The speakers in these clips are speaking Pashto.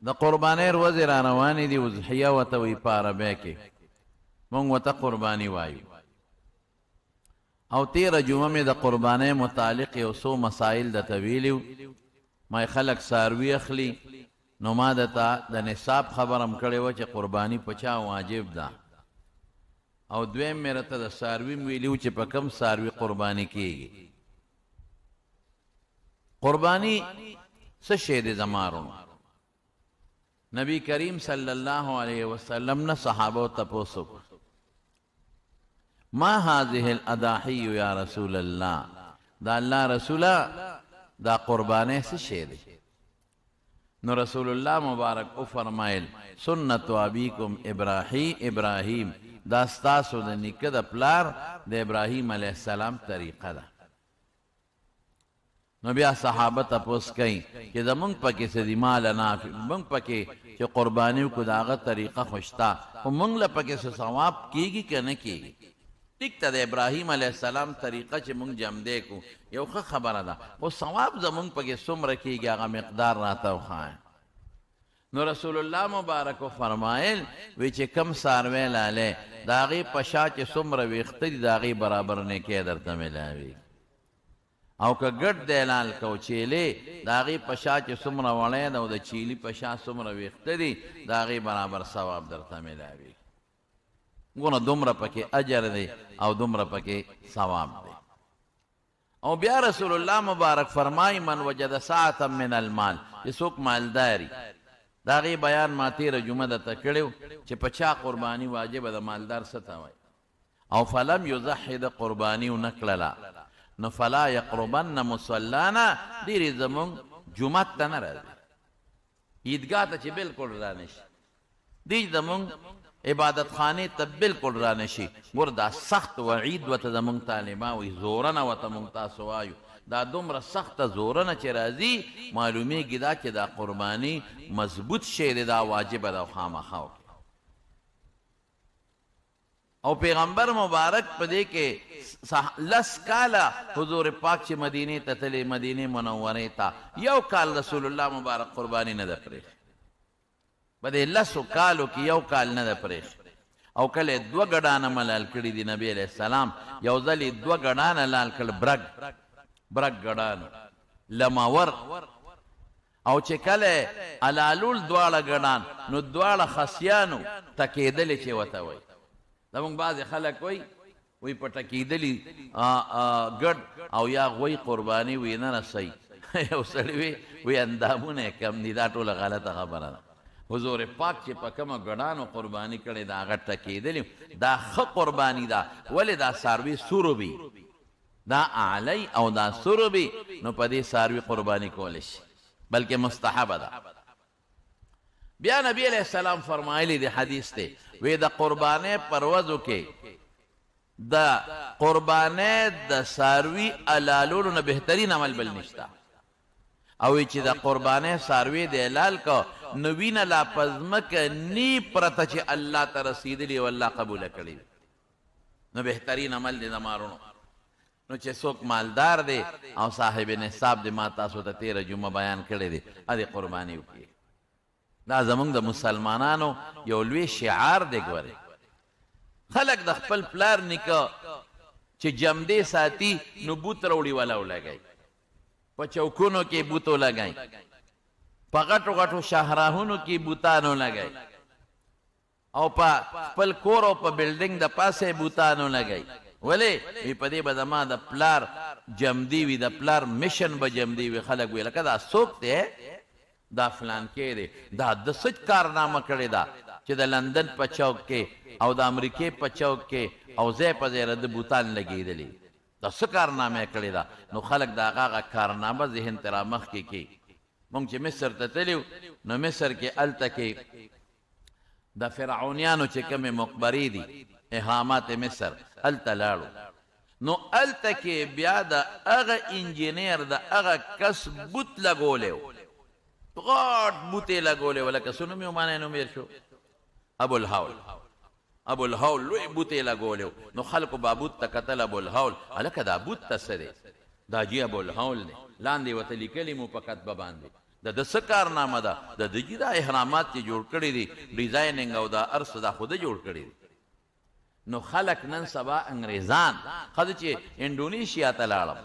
د قربانۍ ورځې را روانې دي. اضحیه ورته وایي په عربۍ کې، موږ ورته قرباني وایو. او تېره جمعه مې د قربانۍ متعلق یو څو مسایل درته ویلي وو. ما خلک څاروي اخلي، نو ما درته د نصاب خبره هم کړې وه چې قرباني په چا واجب ده، او دویم مې راته د څاروي هم ویلي وو چې په کوم څاروي قرباني کېږي. قرباني څه شی دی زما وروڼو؟ نبی کریم صلی الله علیه وسلم نه صحابه تپوس وکړو، ما هذه الاضاحي یا رسول الله؟ دا الله رسوله، دا قرباني څه شی دی؟ نو رسول الله مبارک او فرمایل، سنت ابیکم ابراهیم، دا ستاسو د نیکه د پلار د ابراهیم علیه السلام طریقه ده. نو بیا صحابه تپوس کوي چې زمونږ پکې څه دي؟ ما لنا، مونږ پکې چې قرباني وکړو، د هغه طریقه خو شته، خو مونږ له پکې څه ثواب کېږي که نه کېږي؟ ټیک ته د ابراهیم علیه السلام طریقه چې مونږ جمدی کو یو ښه خبره ده، خو ثواب زمونږ پکې څومره کېږي، هغه مقدار راته وښایه. نو رسول الله مبارک فرمایل وی چې کم څاروی لالی، د هغې په شا چې څومره ویښته دي، د هغې برابر نیکی درته میلاویږي، او که ګډ دی لال کو چیلې، د هغې په شا چې څومره وړی ده او د چیلي په شا څومره ویښته دي، د هغې برابر ثواب درته میلاویږي. ګوره، دومره پکې اجر دی او دومره پکې ثواب دی. او بیا رسول الله مبارک فرمای، من وجد ساعة من المال، چې څوک مالداري، د هغې بیان ما تېره جمعه درته کړی چې په چا قرباني واجبه ده، مالدار څه ته وایي، او فلم یضحي، د قرباني ونه کړله، نو فلا یقربن مصلانا، ډېرې زمونږ جومات ته نه راځي، عیدګاه ته چې بالکل را نشي، دی زمونږ عبادت خانې ته بالکل را نشي. ګور، دا سخت وعید ورته زمونږ طالبان وایي، زورنه ورته مونږ تاسو وایو. دا دومره سخته زورنه چې راځي، معلومیږي دا چې دا قرباني مضبوط شی دی، دا واجبه ده او خامخا وکړي. او پیغمبر مبارک په دې کې 10 کاله حضور پاک چې مدینې ته تللی، مدینې منورې ته، یو کال رسول الله مبارک قرباني نه ده پرېښې. په دې 10 کالو کې یو کال نه ده پرېښې. او کله دوه ګډانه ملال کړي دي نبی علیہ السلام. یو ځل یې دوه ګډانه لال کړ، برګ برګ ګډانو لماور، او چې کله الالول دواړه ګډان، نو دواړه خسیانو ټکېدلې چې وته وایي. زمونږ بعضې خلک وایي، وی په ټکېدلي ګډ او یا غوی قرباني وی نه رسي. یو سړی وی، وی اندامونه یې کم دي. دا ټوله غلطه خبره ده. حضور پاک چې په کومه ګډانو قرباني کړې ده، هغه ټکېدلي، دا ښه قرباني ده. ولې؟ دا څاروي سوربي، دا اعلی او دا سوربي، نو په دې څاروي قرباني کولی شي، بلکې مستحبه ده. بیا نبی علیہ السلام فرمایلی دی، حدیث ته وی، د قربانۍ پر ورځو کې د قربانۍ د څاروي حلالولو نه بهترین عمل بل نشته. او چې د قربانۍ څاروي د حلال کو، نو وینه لا په ځمکه نی پرته چې الله ته رسېدلي او الله قبوله کړي. نو بهترین عمل دی زما وروڼو. نو چې څوک مالدار دی او صاحب نصاب دی، ما تاسو ته تېره جمعه بیان کړی دی، ا قرباني وکړي. دا زمونږ د مسلمانانو یو لوی شعار دی. ګورې، خلک د خپل پلار نیکه چې جمدې ساتي، نو بوت راوړي ولا ولګوي، په چوکونو کې بوت ولګوي، په غټو غټو شاهراهونو کې بوتان ولګوي، او په خپل کور او په بلډینګ د پاسه بوتان ولګوي. ولې؟ وی په دې به زما د پلار جمدی وي، د پلار مشن به جمدی وي. خلک وي لکه دا څوک دی؟ دا فلان کې دی، دا د څه کارنامه کړې ده چې د لندن په چوک کې او د امریکې په چوک کې او ځای په ځای د بوتان لګېدلي، دا څه کارنامه کړې ده؟ نو خلک د هغه کارنامه ذهن ته رامخکې کړي. مونږ چې مصر ته تللي، نو مصر کې هلته کې د فرعونیانو چې کومې مقبرې دي، اهرامات مصر، هلته لاړو، نو هلته کې بیا د هغه انجینر، د هغه کس بوت لګولی و، غټ بوت یې لګولی و، لکه څه نوم یې ومانه، نوم یې شو ابو الهول. ابو الهول لوی بوت یې لګولی و. نو خلکو به بوت ته کتل، ابو الهول، هلکه دا بوت ته څه دی؟ دا جی ابو الهول دی. لاندې ورته لیکلي مو په کتبه باندې. د ده څه کارنامه ده؟ د ده جي دا اهرامات چې جوړ کړي دي، ډیزایننګ او دا هر څه دا خو ده جوړ کړي دي. نو خلک نن سبا انګریزان ښځه چې انډونیشیا ته لاړم،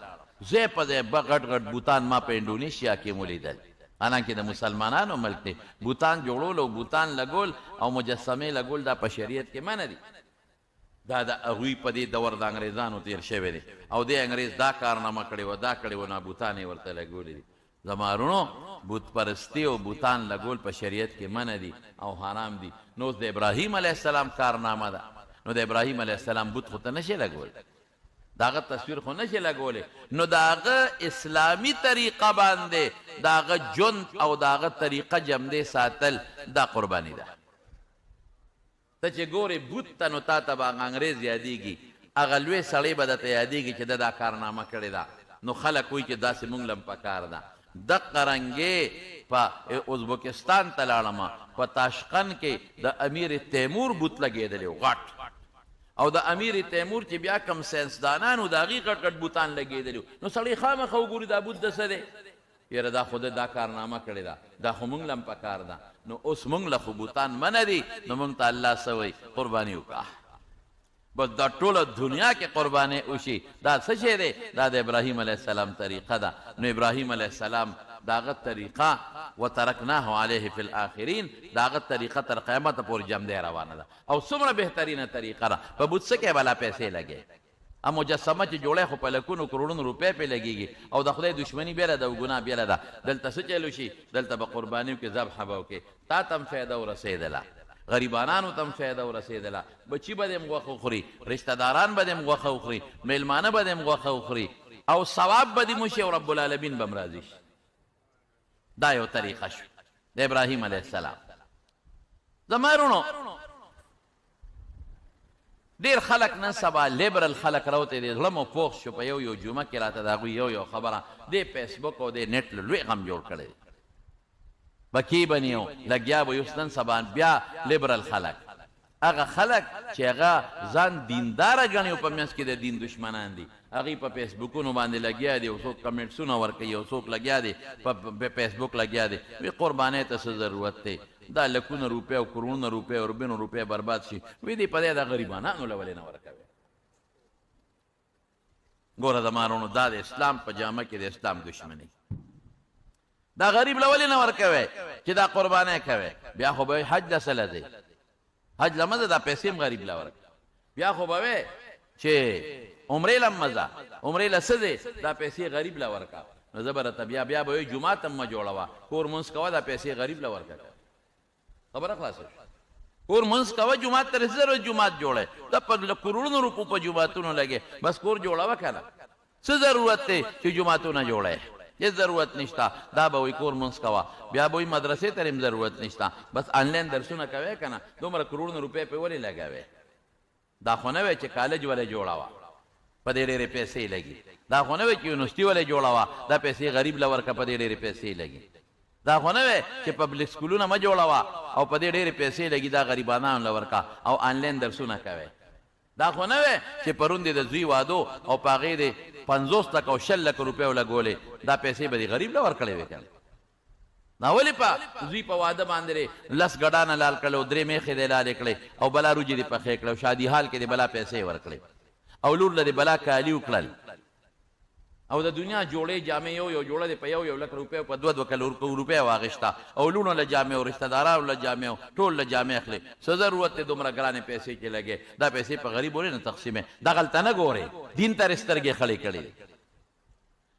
ځای په ځای به غټ غټ بوتان ما په انډونیشیا کې ولیدل، حالانکه د مسلمانانو ملک دی. بوتان جوړول او بوتان لګول او مجسمې لګول دا په شریعت کې منع دي. دا د هغوی په دې دور د انګریزانو تیر شوی دی او دې انګریز دا کارنامه کړې وه، دا کړې وه، نابوتان یې ورته لګولي دي. زما وروڼو، بت پرستي او بوتان لګول په شریعت کې منع دي او حرام دي. نو اوس د ابراهیم علیه السلام کارنامه ده، نو د ابراهیم علیه السلام بت خو ته نشې لګولی، د هغه تصویر خو نشې لګولی. نو د هغه اسلامي طریقه باندې د هغه ژوند او د هغه طریقه جمدې ساتل دا قرباني ده. ته چې ګورې بت ته نو تا ته به هغه انګریز یادېږي، هغه لوی سړی به درته یادېږي چې ده دا کارنامه کړې ده. نو خلک وایي چې داسې مونږ له هم پکار ده. دقه رنګې په ازبکستان ته لاړم، په تاشقند کې د امیر تیمور بت لګېدلی و غټ، او د امیر تیمور چې بیا کوم ساینسدانان وو د هغوی غټ غټ بتان لګېدلي وو. نو سړی خامخا وګوري دا بت د څه دی، یاره دا خو ده دا کارنامه کړې ده، دا خو مونږ له هم پکار ده. نو اوس مونږ له خو بتان منع دي، نو مونږ ته الله څه وایي؟ قرباني وکړه. بس دا ټوله دنیا کې قرباني وشي. دا څه شی دی؟ دا د ابراهیم علیه السلام طریقه ده. نو ابراهیم علیه السلام د هغه طریقه وترکناه علیه فی الاخرین، د هغه طریقه تر قیامته پورې جمدی روانه ده او څومره بهترینه طریقه ده. په بت څه کې بلا پیسې لګې، ا مجسمه چې جوړی خو په لکونو کروړونو روپۍ پرې لګېږي او د خدای دښمني بېله ده او ګناه بېله ده. دلته څه چل وشي؟ دلته به قرباني وکړې، ذبح به وکړې، تا ته هم فایده ورسېدله، غریبانانو ته هم فایده ورسېدله، بچي به دې هم غوښه وخوري، رشته داران به دې هم غوښه وخوري، مېلمانه به دې هم غوښه وخوري او ثواب به دې وشي او رب العالمین به هم راضي شي. دا یو طریقه شو د ابراهیم علیه السلام. زما وروڼو، ډېر خلک نن سبا لیبرل خلک راوتي دي، زړه مو پوخ شو په یو یو جمعه کې راته د هغوی یو یو خبره دې فیسبوک او دې نېټ له لوی غم جوړ کړی دی. بکی به نیو لګیا به یوس. نن سبا بیا لیبرل خلک، هغه خلک چې هغه ځان دینداره ګڼي او په منځ کې د دین دشمنان دي، هغوی په فیسبوکونو باندې لګیا دي او څوک کمنټسونه ورکوي او څوک لګیا دي په فیسبوک لګیا دي، وی قربانۍ ته څه ضرورت دی، دا لکونه روپۍ او کروړونه روپۍ او اربونو روپۍ برباد شي، وی دې په دې دا غریبانانو له ولې نه ورکوي؟ ګوره زما وروڼو، دا د اسلام په جامه کې د اسلام دشمني. دا غریب له ولې نه ورکوي چې دا قربانۍ کوي؟ بیا خو به حج له څه له ځئ، حج له مه ځه، دا پیسې هم غریب له ورکوي. بیا خو به وې چې عمرې له هم مه ځه، عمرې له څه ځې، دا پیسې غریب له ورکه. نو زه به درته بیا بیا به وې جومات هم مه جوړوه، کور مونځ کوه، دا پیسې غریب له ورکه. خبره خلاصه شوه. کور مونځ کوه، جومات ته څه ضرورت جومات جوړی؟ دا په کروړونو روپو په جوماتونو لګې، بس کور جوړوه که نه، څه ضرورت دی چې جوماتونه جوړی؟ هېڅ ضرورت نشته. دا به وایي کور مونځ کوه، بیا به وایي مدرسې ته هم ضرورت نشته، بس آنلاین درسونه کوې که نه، دومره کروړونه روپۍ پرې ولې لګوې؟ دا خو نه وایي چې کالج ولې جوړوه، په دې ډېرې پیسې لګي. دا خو نه وایي چې یونیورسټي ولې جوړوه، دا پیسې غریب له ورکړه، په دې ډېرې پیسې لګي. دا خو نه وایي چې پبلک سکولونه مه جوړوه او په دې ډېرې پیسې لګي، دا غریبانانو له ورکړه او آنلاین درسونه کوي. دا خو نه وایي چې پرون دې د زوی وادو او په هغې دې 50 لکه او 20 لکه روپۍ ولګولې، دا پیسې به دې غریب له ورکړې وې که نه؟ دا ولې په زوی په واده باندې دې 10 ګډانه لال کړل او 3 میخې دې لالې کړې او بلا روجې دې پخې کړې او شادي حال کې دې بلا پیسې ورکړې او لور له دې بلا کالي وکړل او د دنیا جوړې جامې یو یو جوړه دې په یو یو لک روپۍ او په دوه دوه کلو روپۍ واخیسته او لوڼو له جامې او رشته دارانو له جامې او ټول له جامې اخلې، څه ضرورت دی دومره ګرانې پیسې چې لګې؟ دا پیسې په غریب ولې نه تقسیمې؟ دغلته نه ګورې، دین ته سترګې خړې کړې.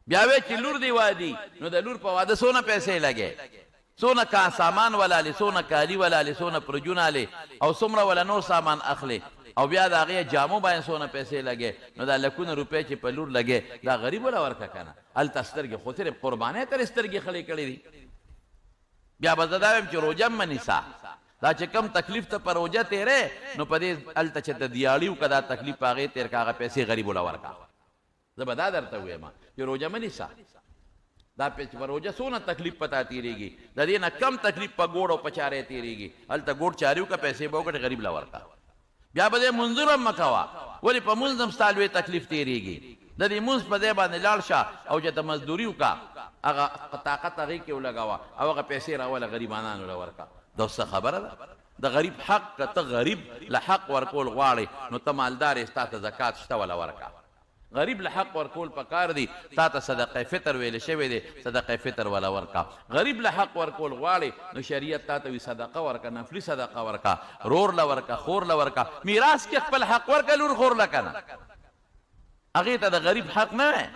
بیا وې چې لور دی وادي، نو د لور په واده څونه پیسې لګې، څونه کا سامان ولالې، څونه کالي ولالې، څونه پرجونه الې او څومره ولا نور سامان اخلې او بیا د هغې جامو باندې څونه پیسې لګې. نو دا لکونه روپۍ چې په لور لګې، دا غریب ولا ورکه که نه؟ هلته سترګې خو صرف قربانۍ ترې سترګې خړې کړې دي. بیا به زه دا وایم چې روژه هم مه نیسه، دا چې کوم تکلیف ته په روژه تېرې، نو په دې هلته چې ته دیاړي وکړه، دا تکلیف په هغې تېر کړه، هغه پیسې غریب ولا ورکه. زه به دا درته ووایم چې روژه مه نیسه، دا چې په روژه څونه تکلیف په تا تېرېږي، د دې نه کم تکلیف په ګوړ او په چارې تېرېږي. هلته ګوړ چارې وکړه، پیسې به وګټې، غریب له ورکړه. بیا به دې منظور هم مه کوه، ولې په مونځ هم ستا لوی تکلیف تېرېږي. د دې مونځ په ځای باندې لاړ شه او چې ته مزدوري وکړه، هغه طاقت هغې کې ولګوه او هغه پیسې راوله غریبانانو له ورکړه. دا څه خبره ده؟ د غریب حق، که ته غریب له حق ورکول غواړې نو ته مالدار یې، ستا ته زکات شته وله ورکړه. غریب له حق ورکول پکار دي، تا ته صدقه فطر ویل شوی دی، صدقه فطر وله ورکړه. غریب له حق ورکول غواړې نو شریعت تا ته وي صدقه ورکړه، نفلي صدقه ورکړه، رور له ورکړه، خور له ورکړه، میراث کې خپل حق ورکړه لور خور له که نه. هغې ته د غریب حق نه وی،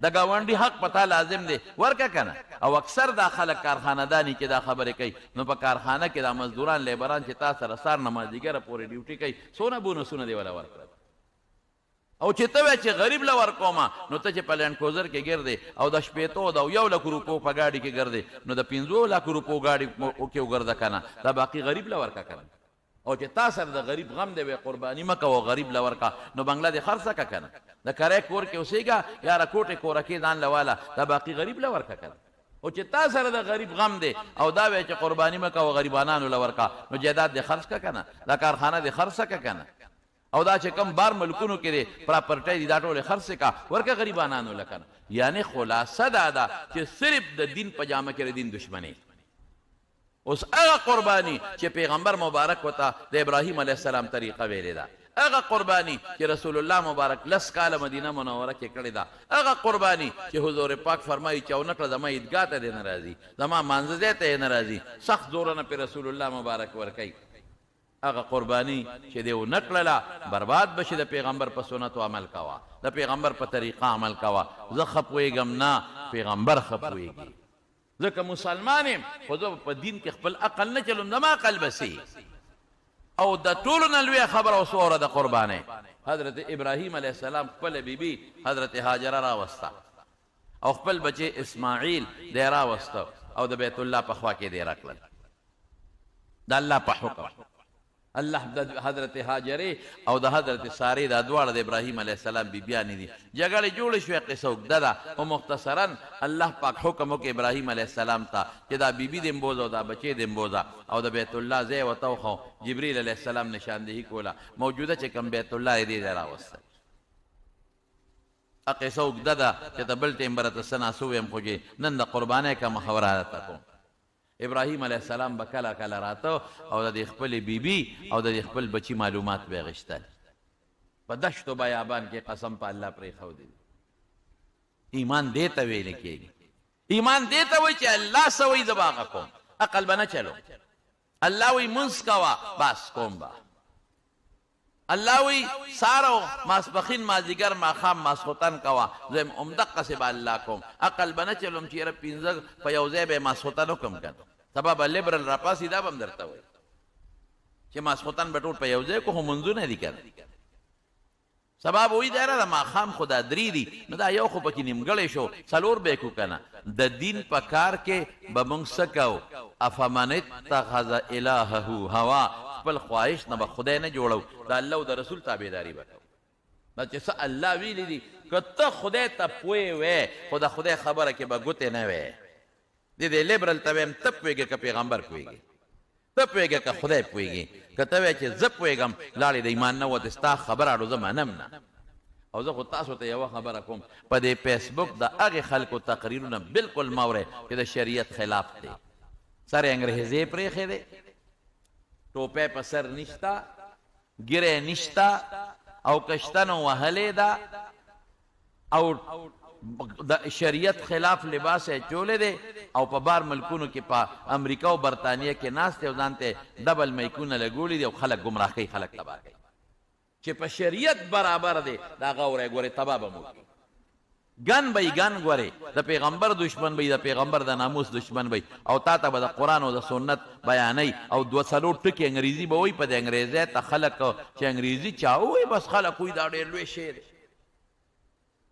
د ګاونډي حق په تا لازم دی، ورکه که نه. او اکثر دا خلک کارخانه داني چې دا خبرې کوي، نو په کارخانه کې دا مزدوران لیبران چې تا سره سار نه مازدیګره پورې ډیوټي کوي، څونه بونسونه دې وله ورکړل. او چې ته وایې چې غریب له ورکومه، نو ته چې په لینډ کروزر کې ګرځې او د شپېتو د یو لکو روپو په ګاډي کې ګرځې، نو د پنځو لکو روپو ګاډي کې وګرځه که نه، دا باقي غریب له ورکه که نه. او چې تا سره د غریب غم دی، وایې قرباني مه کوه، غریب له ورکه، نو بنګله دې خرڅه که که نه، د کرایې کور کې اوسېږه، یاره کوټې کورکې ځان له واله، دا باقي غریب له ورکه که نه. او چې تا سره د غریب غم دی او دا وایې چې قرباني مه کوه، غریبانانو له ورکه، نو جایداد دې خرڅ که که نه، دا کارخانه دې خرڅه که که نه، او دا چې کوم بار ملکونو کې دی پراپرټۍ دي دا ټولې خرڅې کا ورکه غریبانانو له که نه. یعنې خلاصه دا ده چې صرف د دین په جامه کې د دین دښمني. اوس هغه قرباني چې پیغمبر مبارک ورته د ابراهیم علیه السلام طریقه ویلې ده، هغه قرباني چې رسول الله مبارک لس کاله مدینه منوره کې کړې ده، هغه قرباني چې حضور پاک فرمایي چې او نه کړه زما عیدګاه ته دې نه راځي، زما مانځه ځای ته یې نه راځي، سخت زورونه پرې رسول الله مبارک ورکوي، هغه قرباني چې دې ونه کړله برباد به شي. د پیغمبر په سنتو عمل کوه، د پیغمبر په طریقه عمل کوه. زه ښه پوهېږم نه، پیغمبر ښه پوهېږي، ځکه مسلمان یم، خو زه په دین کې خپل عقل نه چلوم، زما عقل به څه. او د ټولو نه لویه خبره اوس واوره د قربانۍ. حضرت ابراهیم علیه السلام خپله بیبي حضرت هاجره راوسته او خپل بچی اسماعیل دی راوسته او د بیت الله په خوا کې دی راکړل د الله په حکم. الله د حضرت هاجرې او د حضرت سارې دا دواړه د ابراهیم علیه السلام بیبیانې دي. جګړې جوړې شوې، قصه اوږده ده، خو مختصرا الله پاک حکم وکړ ابراهیم علیه السلام ته چې دا بیبي دې بوځه او دا بچی دې بوځه، او د بیت الله ځای ورته وښو. جبریل علیه السلام نشاندهي کوله، موجوده چې کوم بیت الله یې دې ځای راوستل. قصه اوږده ده چې ته بل ټایم به راته څه ناڅه ووایم، خو چې نن د قربانۍ کومه خبره راته کوم. ابراهیم علیه السلام به کله کله راته او د دې خپلې بیبي او د دې خپل بچي معلومات به یې غوښتل. په دشت و بیابان کې قسم په الله پرېښودی. ایمان دې ته ویل کېږي، ایمان دې ته وایي چې الله څه وایي زه به هغه کوم، عقل به نه چلوم. الله وایي مونځ کوه، بس کوم به. الله وایي سهار او ماسپښین، مازدیګر، ماښام، ماسخوتن کوه، زه یم همدقسې به الله کوم، عقل به نه چلوم چې یاره پنځه په یو ځای به یې ماسخوتن وکړم که نه. سبا به لیبرل راپاڅي دا به هم درته وایي چې ماسخوتن به ټول په یو ځای کو، خو مونځونه دي که نه. سبا به وایي دا یاره د ماښام خو دا درې دي، نو دا یو خو پکې نیمګړی شو، څلور به یې کړو که نه. د دین په کار کې به موږ څه کوو؟ افمن اتخذ الهه هوا، خپل خواهش نه به خدای نه جوړو، د الله او د رسول تابعداري به کوو. دا چې څه الله ویلي دي، که ته خدای ته پوه وې خو د خدای خبره کې به ګوتې نه وې. دې دې لیبرل ته وایم، ته پوهېږې که پیغمبر پوهېږي؟ ته پوهېږې که خدای پوهېږي؟ که ته وایې چې زه پوهېږم، لاړې د ایمان نه وتې، ستا خبره اړو زه منم نه. او زه خو تاسو ته یوه خبره کوم، په دې فیسبوک د هغې خلکو تقریرونه بالکل مه اورئ چې د شریعت خلاف دی. سر یې انګرېزې پرېښی دی، ټوپی په سر نشته، ږیره یې نشته، او که شته نو وهلې ده، او د شریعت خلاف لباس یې اچولی دی، او په بار ملکونو کې په امریکا او برتانیه کې ناست دی او ځان ته ډبل میکونه لګولي دي او خلک ګمراه کوي، خلک تباه کوي. چې په شریعت برابر دی دا هغه اورئ، ګورئ تباه به مو کړي. ګن به یې ګن ګورې، د پیغمبر دښمن به یې، د پیغمبر د ناموس دښمن به یې، او تا ته به د قرآن او د سنت بیانوي او دوه څلور ټکي انګریزي به وایي. په دې انګریزۍ ته خلک چې انګریزي چا ووایي بس خلک وایي دا ډېر لوی شی دی.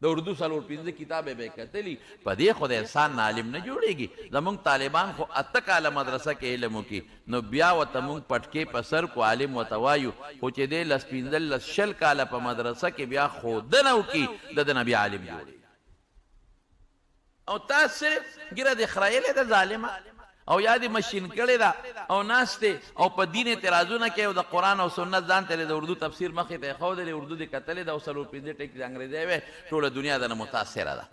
د اردو څلور پنځه کتابه به یې کتلي، په دې خو د انسان نه عالم نه جوړېږي. زموږ طالبان خو اته کاله مدرسه کې علم وکړي نو بیا ورته موږ پټکې په سر کړو، عالم ورته وایو، خو چې دی لس پنځلس شل کاله په مدرسه کې بیا ښودنه وکړي د ده نه بیا عالم جوړېږي. او تا صرف ږیره دې خریلې ده ظالمه، او یا دې مشین کړې ده او ناست دی او په دین اعتراضونه کوي او د قرآن او سنت ځان ته د اردو تفسیر مخې ته ایښودلی، اردو دې کتلې ده او څلور پنځه ټکي د انګریزۍ وی، ټوله دنیا درنه متاثره ده.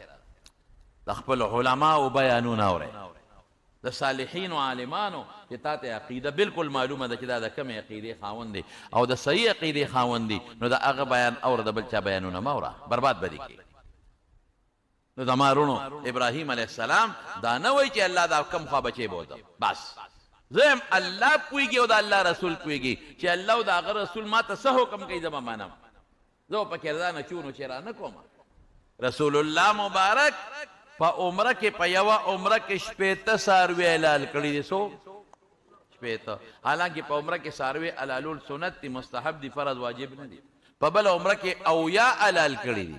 د خپل علماو بیانونه اورئ، د صالحینو عالمانو چې تا ته عقیده بالکل معلومه ده چې دا د کومې عقیدې خاوند دی او د صحیح عقیدې خاوند دی، نو د هغه بیان اوره، د بل چا بیانونه مه اوره، برباد به دې کړي. نو زما رونو ابراهیم علیه السلام دا نه وایي چې الله دا کم خوا بچی بوځم، بس زه یم الله پوهېږي او د الله رسول پوهېږي چې الله او د هغه رسول ما ته څه حکم کوي زه به منم، زه به پکې رضا نه چون و چرا نه کوم. رسول الله مبارک په عمره کې په یوه عمره کې 60 څاروي حلال کړي دي. څو؟ 60. حالانکه په عمره کې څاروي حلالول سنت دي، مستحب دي، فرض واجب نه دي. په بله عمره کې 70 حلال کړي دي.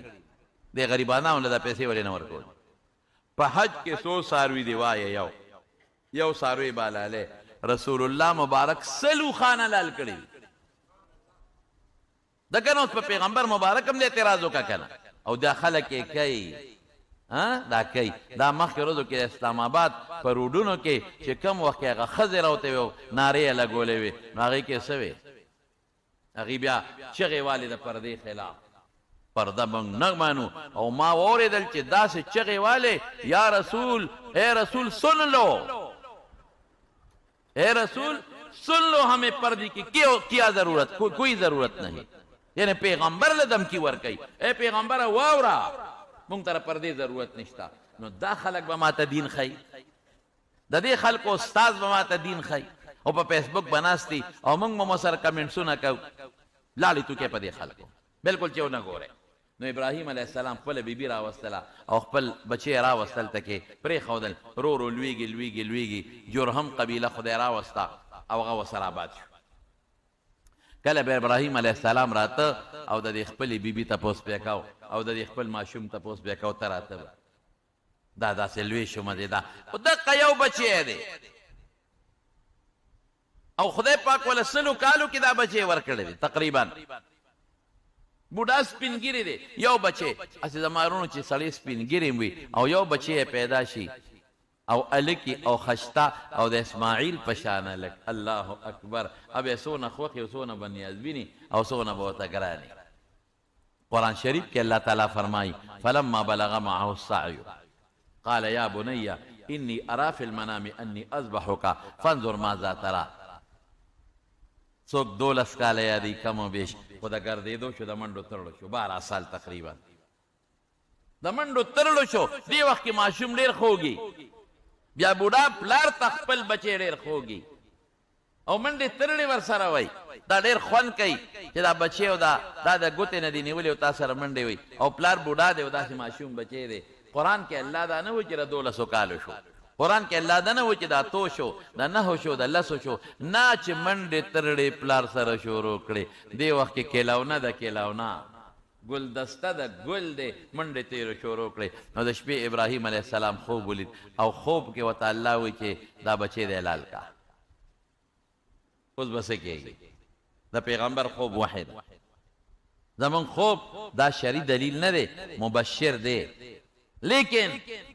دې غریبانو له دا پیسې ولې نه ورکول؟ په حج کې څو څاروي دي؟ وایه یو یو څاروی به حلالې. رسول الله مبارک 100 اوښان حلال کړي دي. ده کنه اوس په پیغمبر مبارک هم د اعتراض وکړه کنه، او دا خلک یې کوي، دا کوي. دا مخکې ورځو کې اسلام آباد په روډونو کې چې کوم وخت کې هغه ښځې راوتې وې او نارې یې لګولې وې، نو هغې کې څه وې؟ هغې بیا چغې والې د پردې خلاف، پرده موږ نه منو. او ما واورېدل چې داسې چغې والې، یا رسول، ای رسول سن لو، اے رسول سن لو، ہمیں پردی کی کیا ضرورت، کوئی ضرورت نہیں. یعنی پیغمبر له دمکی ورکوي، اے پیغمبر واوره، مونږ ته پردې ضرورت نشته. نو دا خلک به ماته دین ښیي، د دې خلکو استاد به ماته دین ښیي، او په فیسبوک به ناست دي او مونږ به مو سره کمنټسونه کوو. لاړې توکې په دې خلکو بالکل چې ونه ګورئ. نو ابراهیم علیه السلام خپله بیبي راوستله او خپل بچی یې راوستل، تکې پرېښودل، رو رو لویږي لویږي لویږي. جرهم قبیله خدای راوسته او هغه ورسره آباد شو. کله به ابراهیم علیه السلام راته او د دې خپلې بیبي تپوس پرې کاو او د دې خپل ماشوم تپوس پرې کاو، ته راته به دا داسې لوی شو مزې دا خو دقه یو بچی دی، او خدای پاک وله 100 کالو کې دا بچی ورکړی دی تقریبا. بوډا سپین ږیری دی، یو بچی. هسې زما وروڼو چې سړی سپین ږیری وي او یو بچی یې پیدا شي او هلکي او خشته او د اسماعیل په شان هلک، الله اکبر، به یې څونه خوښي او څونه به نیازبیني او څونه به ورته ګراني. قرآن شریف کې الله تعالی فرمایي، فلما بلغ معه السعی قال یا بنی انی ارا فی المنام انی اذبحک فانظر ماذا تری. څوک 12 کاله یادوي کم او بیش، خو د ګرځېدو شو، د منډو ترړو شو، 12 سال تقریبا د منډو ترړو شو. دې وخت کې ماشوم ډېر خوږي، بیا بوډا پلار ته خپل بچی ډېر خوږي او منډې ترړې ورسره وایي. دا ډېر خوند کوي چې دا بچی او دا د ګوتې نه دی نیولې او تا سره منډې وایي، او پلار بوډا دی او داسې ماشوم بچی دی. قرآن کې الله دا نه وایي چې د 12 کالو شو، قرآن کې الله دا نه وایي چې د 8 شو، د 9 شو، د 10 شو، نه چې منډې ترړې پلار سره شروع کړې. دې وخت کې کېلاونه ده، کېلاونه ګلدسته ده، ګل دی، منډې تېرو شروع کړې. نو د شپې ابراهیم علیه السلام خوب ولید او خوب کې ورته الله وایي چې دا بچی دی حلال کا. اوس به څه کېږي؟ د پیغمبر خوب وحی ده، زمونږ خوب دا شرعي دلیل نه دی، مبشر دی، لیکن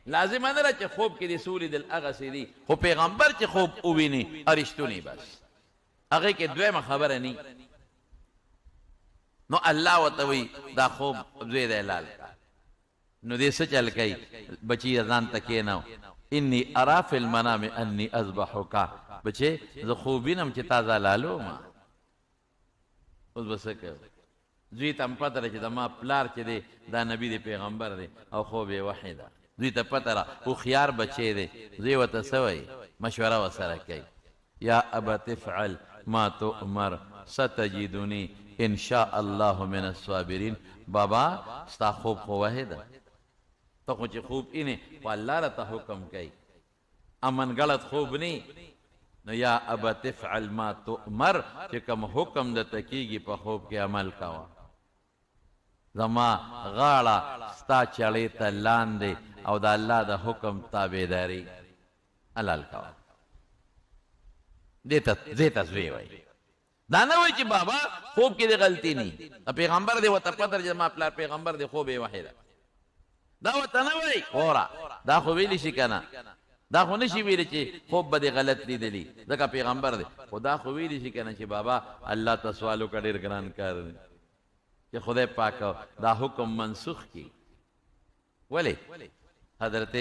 لازمه نه ده چې خوب کې دې څه ولیدل هغسې دي، خو پیغمبر چې خوب وویني رښتونی بس، هغې کې دویمه خبره نی. نو الله ورته وایي دا خوب زوی دی حلال کړه. نو دې څه چل کوي؟ بچی ځان ته کښېنو، انی ارا فی المنام انی اذبحک، بچی زه خوب وینم چې تا زه حلالوم. اوس به څه کوو؟ زوی ته هم پته ده چې زما پلار چې دی دا نبي دی، پیغمبر دی، او خوب یې وحی ده. زوی ته پته ده، هوښیار بچی دی، زوی ورته څه وایي؟ مشوره ورسره کوي، یا ابت افعل ما تؤمر ستجدنی ان شاء الله من الصابرین. بابا ستا خوب خو وحی ده، ته خو چې خوب اینې خو الله راته حکم کوي، امن غلط خوب نی. نو یا ابت افعل ما تؤمر، چې کوم حکم درته کېږي په خوب کې عمل کوه. زما غاړه ستا چړې ته لاندې او د الله د حکم تابعداري حلال کوه. دې ته زوی وایي. دا نه وایي چې بابا خوب کې دې غلطي نی، پیغمبر دې ورته پته ده چې زما پلار پیغمبر دی، خوب یې وحی ده. دا ورته نه وایي. وره دا خو ویلی شي که نه؟ دا خو نشي ویلی چې خوب به دې غلط لیدلی، ځکه پیغمبر دی. خو دا خو ویلی شي که نه چې بابا الله ته سوال وکړه، ډېر ګران کار دی چې خدای پاک دا حکم منسوخ کړي. ولې حضرت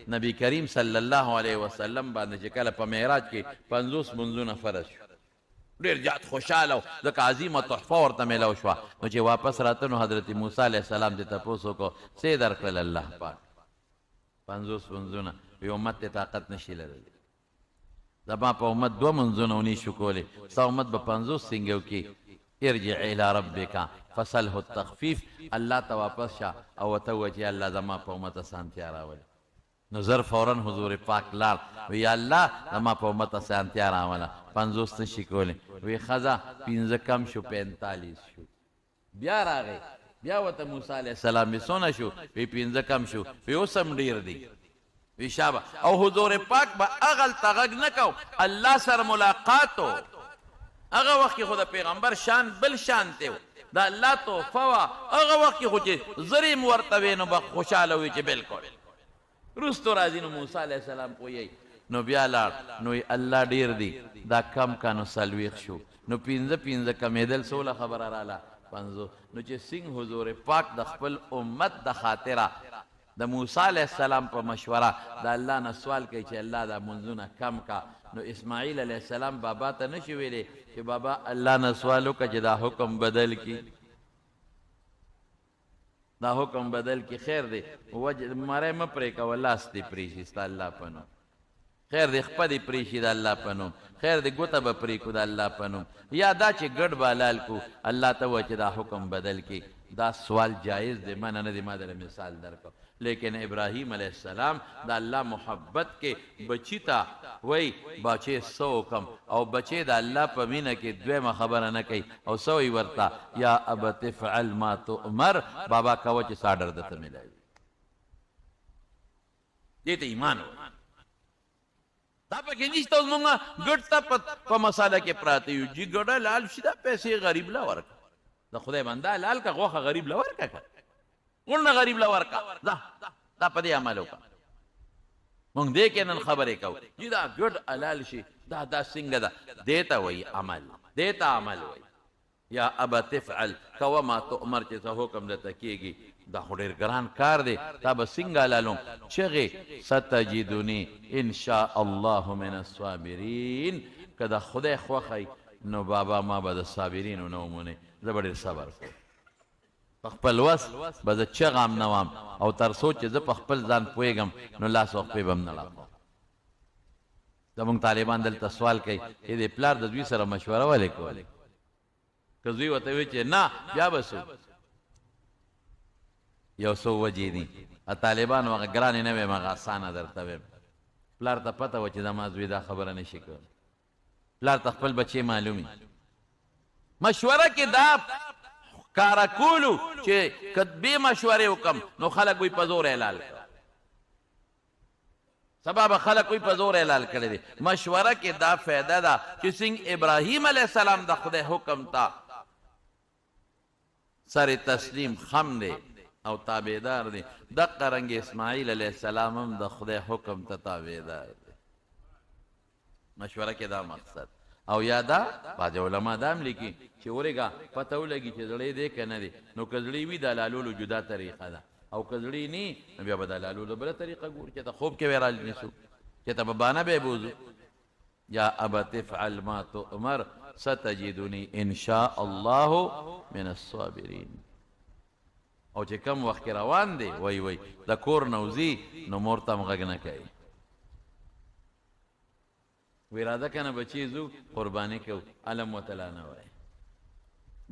نبی کریم صلی الله علیه وسلم باندې چې کله په معراج کې 50 منځونه فرض شو، ډېر زیات خوشحاله و، ځکه عظیمه تحفه ورته میلاو شوه. نو چې واپس راته نو حضرت موسی علیه السلام دې تپوس وکړو، څه یې درکړل الله پاک؟ 50 منځونه. وی امت ته طاقت نشي لرلی، زما په امت 2 منځونه ونی شو کولی، ستا امت به 50 څنګه وکړي؟ ارجع الى ربک فسله التخفیف، الله ته واپس شه او ورته ووایه چې الله زما په امت اسانتیا راولي. نو زر فورا حضور پاک لاړ، وی یا الله زما په امت اسانتیا راوله، 50 نشي کولی. وی ښځه 5 کم شو، 45 شو. بیا راغی، بیا ورته موسی علیه السلام وی څونه شو؟ وی 5 کم شو. وی اوس هم ډېر دي. وی شابه. او حضور پاک به هغلته غږ نه کو، الله سره ملاقات و. هغه وخت کې خو د پیغمبر شان بل شان دی و، د الله تحفه وه. هغه وخت کې خو چې زر یې ورته وې نو به خوشحاله وي چې بلکل. وروسته راځي نو موسی علیه السلام پوهیږي، نو بیا لاړ، نو یې الله ډېر دي، دا کم کا نو 40 شو. نو 5 5 کمېدل څوله خبره راله؟ 50. نو چې څنګه حضور پاک د خپل امت د خاطره د موسی علیه السلام په مشوره د الله نه سوال کوي چې الله دا منځونه کم کا، نو اسماعیل علیه السلام بابا ته نشي ویلی چې بابا الله نه سوال وکړه چې دا حکم بدل کړي، دا حکم بدل کړي. خیر دی، وجه مری مه پرې کوه، لاس دې پرې شي ستا الله په نوم. خیر دی، خپه دې پرې شي د الله په نوم. خیر دی، ګوته به پرې کړو د الله په نوم. یا دا چې ګډ به حلال کړو، الله ته ووایه چې دا حکم بدل کړي. دا سوال جایز دی، منع نه دی، ما دله مثال درکړ. لیکن ابراهیم علیه السلام د الله محبت کې بچی ته وایي بچې څه وکړم، او بچی د الله په مینه کې دویمه خبره نه کوي، او څه وایي ورته؟ یا ابت افعل ما تؤمر، بابا کوه چې څه آرډر درته میلاوي. دې ته ایمان وایي. دا پکې نشته. اوس مونږ ګډ ته په مساله کې پراته یو، جي ګډه لال شي دا پیسې غریب له ورکړه، د خدای بنده لال که غوښه غریب له ورکړه، که غونه غریب له ورکړه، دا دا په دې عمل وکړه. مونږ دې کې نن خبرې کوو جي دا ګډ حلال شي، دا دا څنګه ده؟ دې ته وایي عمل، دې ته عمل وایي. یا ابت افعل کوه ما تؤمر، چې څه حکم درته کېږي. دا خو ډېر ګران کار دی، تا به څنګه حلالوم؟ چغې ستجدني ان شاء الله من الصابرین، که د خدای خوښه نو بابا ما به د صابرینو نه ومونې، زه به ډېر صبر کوم، په خپل وس به زه چغه هم نه وام، او تر څو چې زه په خپل ځان پوهېږم نو لاس او خپې به هم نه ړقوم. زمونږ طالبان دلته سوال کوي چې د پلار د زوی سره مشوره ولې کوله؟ که زوی ورته وایي چې نه، بیا به څه؟ یو څو وجې دي. طالبانو هغه ګرانې نه وایم، هغه اسانه درته وایم. پلار ته پته وه چې زما زوی دا خبره نه شي کولی. پلار ته خپل بچی معلومي. مشوره کې دا ښکاره کولو چې که بې مشورې وکړم نو خلک وایي په زور حلال کړه، سبا به خلک وایي په زور حلال کړی دی. مشوره کې دا فایده ده چې څنګه ابراهیم علیه السلام د خدای حکم ته سر تسلیم خم دی او تابعدار دی، دقه رنګ اسماعیل علیه السلام هم د خدای حکم ته تابعدار دی. مشوره کې دا مقصد. او یا دا بعضې علما دا هم لیکي چې ورېږه پته ولګي چې زړې دی که نه دی، نو که زړې وي د حلالولو جدا طریقه ده، او که زړې نه نو بیا به د حلالولو بله طریقه ګورو چې ته خوب کې به یې رانیسو، چې ته به بانه به یې بوځو. یا ابت افعل ما تؤمر ستجدني ان شاء الله من الصابرین. او چې کم وخت کې روان دی وای وای د کور نه وځي نو مور ته هم غږ نه کوي، وی راځه که نه بچې ځو قرباني کوو، علم ورته لا نه وایي.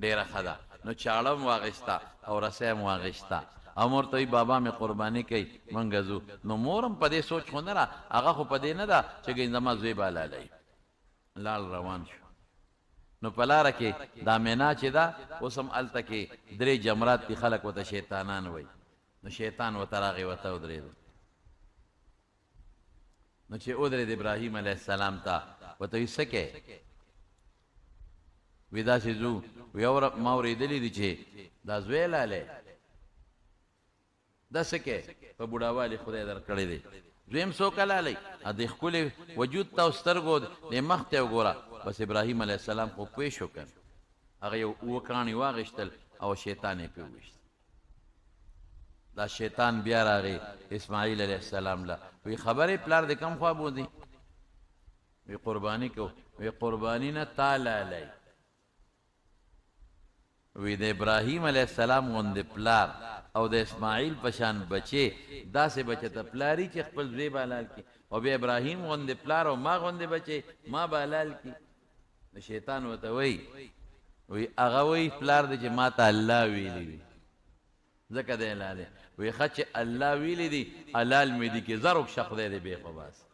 ډېره ښه ده. نو چاړه هم واخیسته او رسۍ هم واخیسته او مور ته وایي بابا مې قرباني کوي مونږ ځو. نو مور هم په دې سوچ خو نه ده، هغه خو په دې نه ده چې ګنې زما زوی به حلالوي. لاړ روان شو. نو په لاره کې دا مینا چې ده اوس هم هلته کې 3 جمرات دي، خلک ورته شیطانان وایي. نو شیطان ورته راغی ورته ودرېد. نو چې ودرېد ابراهیم علیه السلام ته ورته وایي څه کوې؟ وی داسې ځو. وی اوره ما اورېدلي دي چې دا زوی لالی دا څه کوې؟ په بوډاوالي خدای درکړی دی. دویم څوک حلالوي؟ د ښکلي وجود ته او سترګو دې مخ ته وګوره. بس ابراهیم علیه السلام خو پوه شو که نه، هغه یو اووه کاڼي واخیستل او شیطان یې پرې وویشت. دا شیطان بیا راغی اسماعیل علیه السلام له، وی خبرې پلار دې کم خوا بوځي؟ وی قرباني کو. وی قرباني نه تا لالی. وی د ابراهیم علیه السلام غوندې پلار او د اسماعیل په شان بچی، داسې بچی ته پلاری چې خپل زوی به حلال کړي، او بیا ابراهیم غوندې پلار او ما غوندې بچی ما به حلال کړي. نو شیطان ورته وایي، وی هغه وایي پلار دې چې ما ته الله ویلي دي ځکه دی حلال. وی ښه چې الله ویلي دي حلال مې دي کې زر وکشه خدای دې بې خو باسي.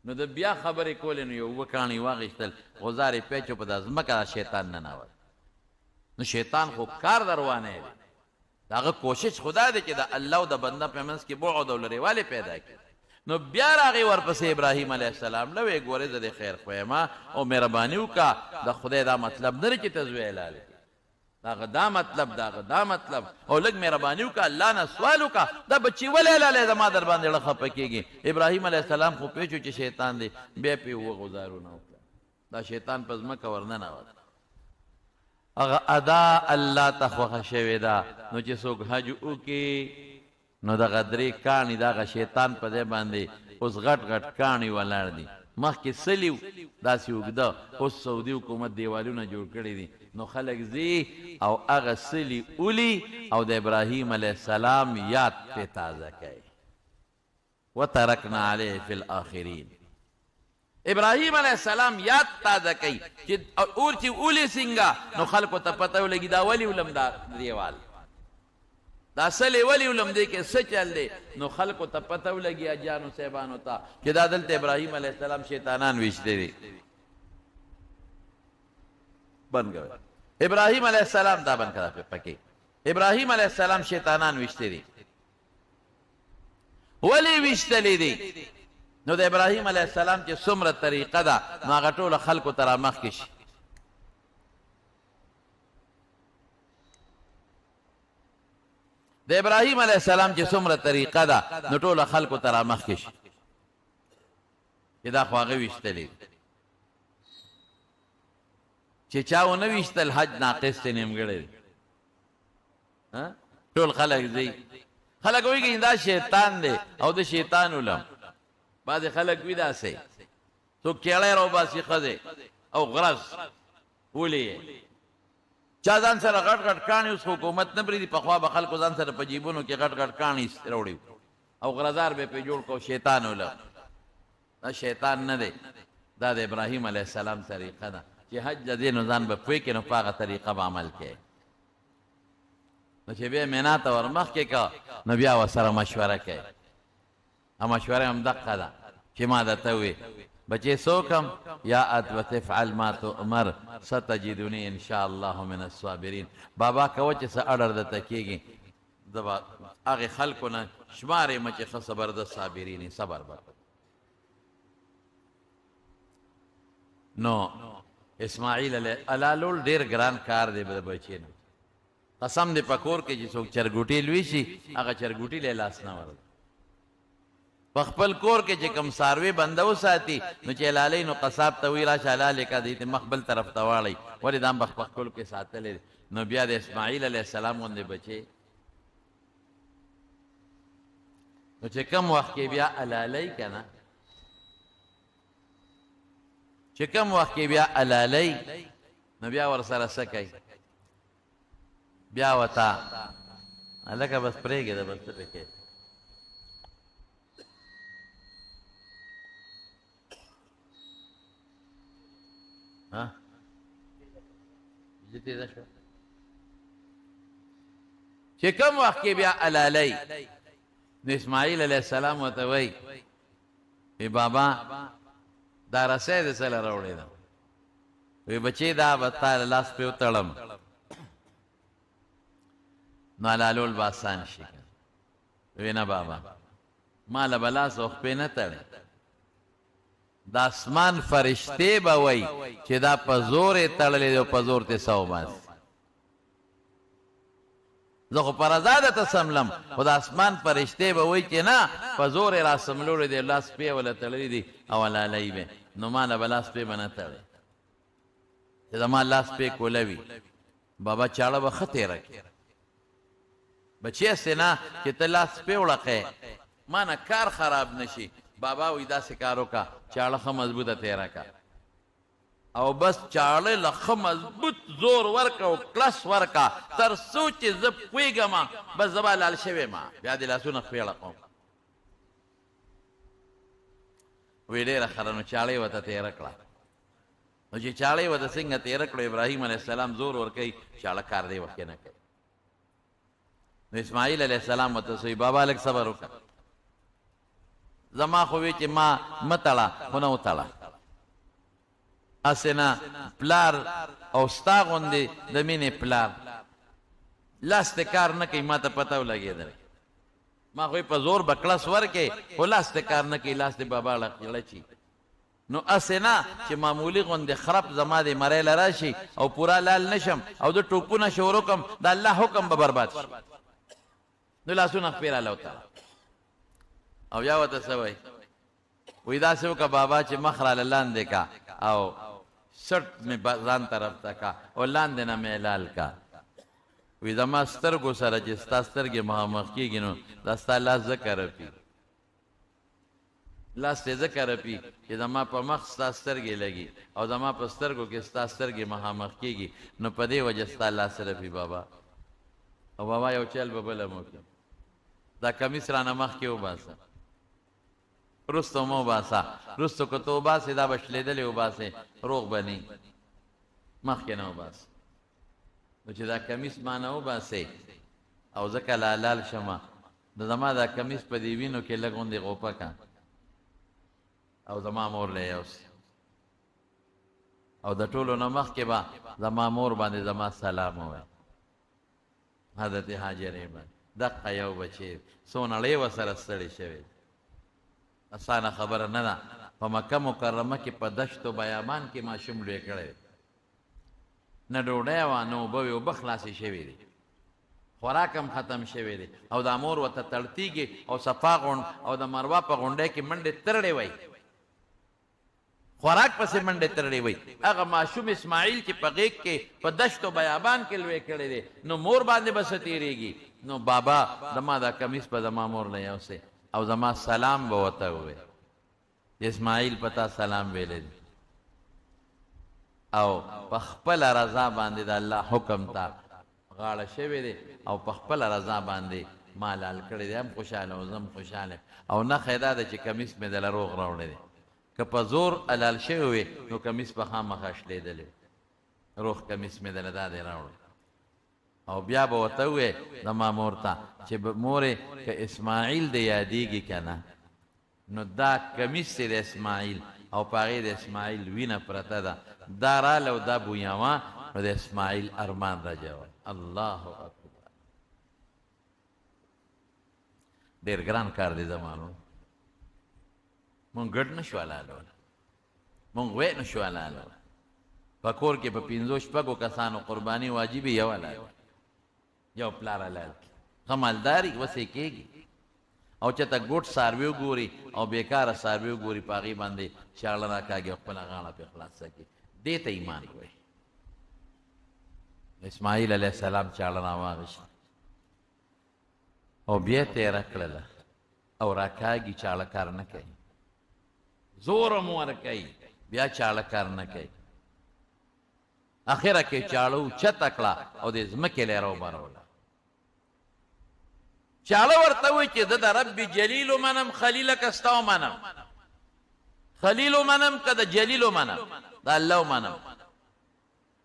نو د بیا خبرې کولې نو یو اووه کاڼي واخیستل، غوزار یې پیچو په دا ځمکه دا شیطان ننوت. نو شیطان خو کار دروانه دی، د هغه کوشش خو دا دی چې د الله او د بنده په منځ کې بعد او لرېوالی پیدا کړي. نو بیا راغی ورپسې ابراهیم علیه السلام له، ویې ګورې زه دې خیر خو یم او مهرباني وکړه، د خدای دا مطلب نه دی چې ته زوی حلال کړې، د هغه دا مطلب، د هغه دا مطلب، او لږ مهرباني وکړه، الله نه سوال وکړه، دا بچی ولې حلالوې، زما در باندې زړه خفه کېږي. ابراهیم علیه السلام خو پوه شو چې شیطان دی، بیا پرې اووه غوزارونه وکړل، دا شیطان په ځمکه ورننوت. هغه ادا الله ته خوښه شوې ده. نو چې څوک حج وکړي نو دغه درې کاڼي د هغه شیطان په ځای باندې اوس غټ غټ کاڼي ولاړ دي. مخکې څلي وو داسې اوږده، اوس سعودي حکومت دیوالونه جوړ کړي دي، نو خلک ځي او هغه څلي ولي او د ابراهیم علیه السلام یاد پرې تازه کوي. وترکنا علیه فی الاخرین، ابراهیم علیه السلام یاد تازه کوي چې اور چې ولي څنګه، نو خلکو ته پته ولګي دا ولي ولم، دا دیوال دا سلې ولي ولم، دې کې څه چل دی. نو خلکو ته پته ولګي اجانو صاحبانو ته چې دا دلته ابراهیم علیه السلام شیطانان ویشتي دي. بند کوي ابراهیم علیه السلام دا بند کړه پکې، ابراهیم علیه السلام شیطانان ویشتي دي. ولې ویشتلې دي؟ نو د ابراهیم علیه السلام چې څومره طریقه ده نو هغه ټوله خلکو ته رامخکې شي. د ابراهیم علیه السلام چې څومره طریقه ده نو ټوله خلکو ته رامخکې شي چې دا خو هغه ویشتلې دي. چې چا ونه ویشتل حج ناقص دی، نیمګړی دی. ټول خلک ځي، خلک وایي دا شیطان دی او د شیطان ولم. بعضې خلک وي داسې څوک کیړی راوباسي ښځې او غرض ولې یې چا ځان سره غټ غټ کاڼي، اوس خو حکومت نه پرېږدي، پخوا به خلکو ځان سره په جیبونو کې غټ غټ کاڼي راوړي او غرضار به یې پرې جوړ کړو، شیطان ولم. دا شیطان نه دی، دا د ابراهیم علیه السلام طریقه ده چې حج له دې نو ځان به پوه کړې، نو په هغه طریقه به عمل کوې. نو چې بیا مینا ته ورمخکې که نو بیا ورسره مشوره کوي، او مشوره هم دقه ده چې ما درته ووې بچې څه وکړم، یا ابت افعل ما تؤمر ستجدني ان شاء الله من الصابرین. بابا کوه چې څه اډر درته کېږي، زه به هغې خلکو نه شمار یم چې ښه زبردست صابرین یې، صبر به کوم. نو اسماعیل علیه حلالول ډېر ګران کار دی د بچې نه. قسم دې په کور کې چې څوک چرګوټي لوی شي هغه چرګوټي له لاس نه ورځي. په خپل کور کې چې کوم څاروی بنده وساتي نو چې حلالوي نو قصاب ته وایي راشه حلال یې کړه، دې ته مخ بل طرف ته واړوي، ولې دا هم په خپل کې ساتلی دی. نو بیا د اسماعیل علیه السلام غوندې بچی نو چې کوم وخت کې بیا حلالوي که نه، چې کوم وخت کې بیا حلالوي نو بیا ورسره څه کوي؟ بیا وتا هلکه بس پرېږده، بس څه پکې. ها بجلی تېزه شوه. چې کوم وخت کې بیا حلالوي نو اسماعیل علیه السلام ورته وایي وی بابا دا رسۍ دې څه له راوړې ده؟ وی بچې دا به تا له لاس پرې وتړم نو حلالول به اسان شي. وی نه بابا ما له به لاس او خپې نه تړې، د اسمان فرشتې به وایي چې دا په زور یې تړلی دی او په زور ترې څه وباسي. زه خو په رضا درته څملم، خو د اسمان فرشتې به وایي چې نه، په زور یې را څملولی دی، لاس پښې وله تړلي دي او حلالوي به یې، نو ما له به لاس پښې به نه تړې، چې زما لاس پښې کوله وي، بابا چاړه به ښه تېره کړي. بچیه هسې نه چې ته لاس پښې وړقې، ما نه کار خراب نه شي، بابا وایي داسې کار وکړه، چاړه ښه مضبوطه تېره کړه. او بس چاړه له ښه مضبوط زور ورکړه او کلس ورکړه تر څو چې زه پوهېږم بس زه به حلال شوی یم، بیا دې لاسونه خپېړه کوم. وی ډېره ښه ده، نو چاړه یې ورته تېره کړه. نو چې چاړه یې ورته څنګه تېره کړه، ابراهیم علیه السلام زور ورکوي، چاړه کار دې وخت کې نه کوي. نو اسماعیل علیه السلام ورته وایي بابا لږ صبر وکړه، زما خو وی چې ما مه تړه، خو نه وتړه، هسې نه پلار او ستا غوندې د مینې پلار لاس ته کار نه کوي، ما ته پته ولګېدله، ما خو یې په زور به کړس ورکې، خو لاس ته کار نه کوي، لاس دې بابا لړچي. نو هسې نه چې معمولي غوندې خرپ زما دې مرۍ له راشي او پوره لال نه شم او زه ټوپونه شروع کړم، د الله حکم به برباد شي. نو لاسونه خپې راله وتړه. او بیا ورته څه وایي؟ وایي داسې وکړه بابا چې مخ راله لاندې کا او سټ مې ځان طرف ته کا او لاندې نه مې لال کا. وایي زما سترګو سره چې ستا سترګې مخامخ کېږي نو دا ستا لاس ځکه رپي، لاس دې ځکه رپي چې زما په مخ ستا سترګې لګي او زما په سترګو کې ستا سترګې مخامخ کېږي، نو په دې وجه ستا لاس رپي بابا. او بابا یو چل به بل هم وکړي، دا کمیس رانه مخکې وباسه، وروسته مه وباسه، وروسته که ته وباسې دا به شلېدلې وباسې، روغ به نه مخکې نه وباسه. نو چې دا کمیس ما نه وباسې او زه کله حلال شم، نو زما دا کمیس په دې وینو کې لږ غوندې غوپه که او زما مور له یوسي، او د ټولو نه مخکې به زما مور باندې زما سلام ووایي، حضرت هاجرې باندې. دقه یو بچی څو نړۍ ورسره ستړې شوې، اسانه خبره نه ده. په مکه مکرمه کې په دشت و بیابان کې ماشوم لوی کړی، نه ډوډۍ وه نه اوبه وې، اوبه خلاصې شوې دي، خوراک هم ختم شوی دی، او دا مور ورته تړتیږي او صفا غونډ او د مروا په غونډۍ کې منډې ترړې وای، خوراک پسې منډې ترړې وای. هغه ماشوم اسماعیل چې په غېږ کې په دشت و بیابان کې لوی کړی دی، نو مور باندې به څه تېرېږي؟ نو بابا زما دا کمیس به زما مور نه یوسې او زما سلام به ورته ووایي، اسماعیل په تا سلام ویلی دی. او په خپله رضا باندې د الله حکم ته غاړه شوې دی او په خپله رضا باندې ما لال کړی دی، هم خوشحاله او زه هم خوشحاله. او نښه یې دا ده چې کمیس مې دله روغ راوړی دی، که په زور حلال شوی وي نو کمیس به خامخا شلېدلی، روغ کمیس مې دله دا دی راوړی. او بیا به ورته ووایې زما مور ته چې مورې که اسماعیل دې یادېږي که نه، نو دا کمیس دی د اسماعیل او په هغې د اسماعیل وینه پرته ده، دا راله او دا بویوه، نو د اسماعیل ارمان رجوه. الله اکبر، ډېر ګران کار دی زمانو. مونږ ګډ نه شو حلالولی، مونږ غوی نه شو حلالولی. په کور کې په 5 شپږو کسانو قرباني واجبي، یو حلال، یو پلار حلال کړي، ښه مالداري وسې کېږي. او چې ته ګوټ څاروي وګوري او بېکاره څاروي وګوري، په هغې باندې چاړه راکاږي او خپله غاړه پرې خلاصه کړي، دې ته ایمان وایي. اسماعیل علیه السلام چاړه راواخیسته او بیا تېره کړله او راکاږي، چاړه کار نه کوي، زور هم ورکوي، بیا چاړه کار نه کوي. اخره کې چاړه اوچته کړه او د ځمکې له یې راوبروله. چاړه ورته وایي چې زه د رب جلیل ومنم، خلیله که ستا ومنم، خلیل ومنم که د جلیل ومنم، د الله ومنم.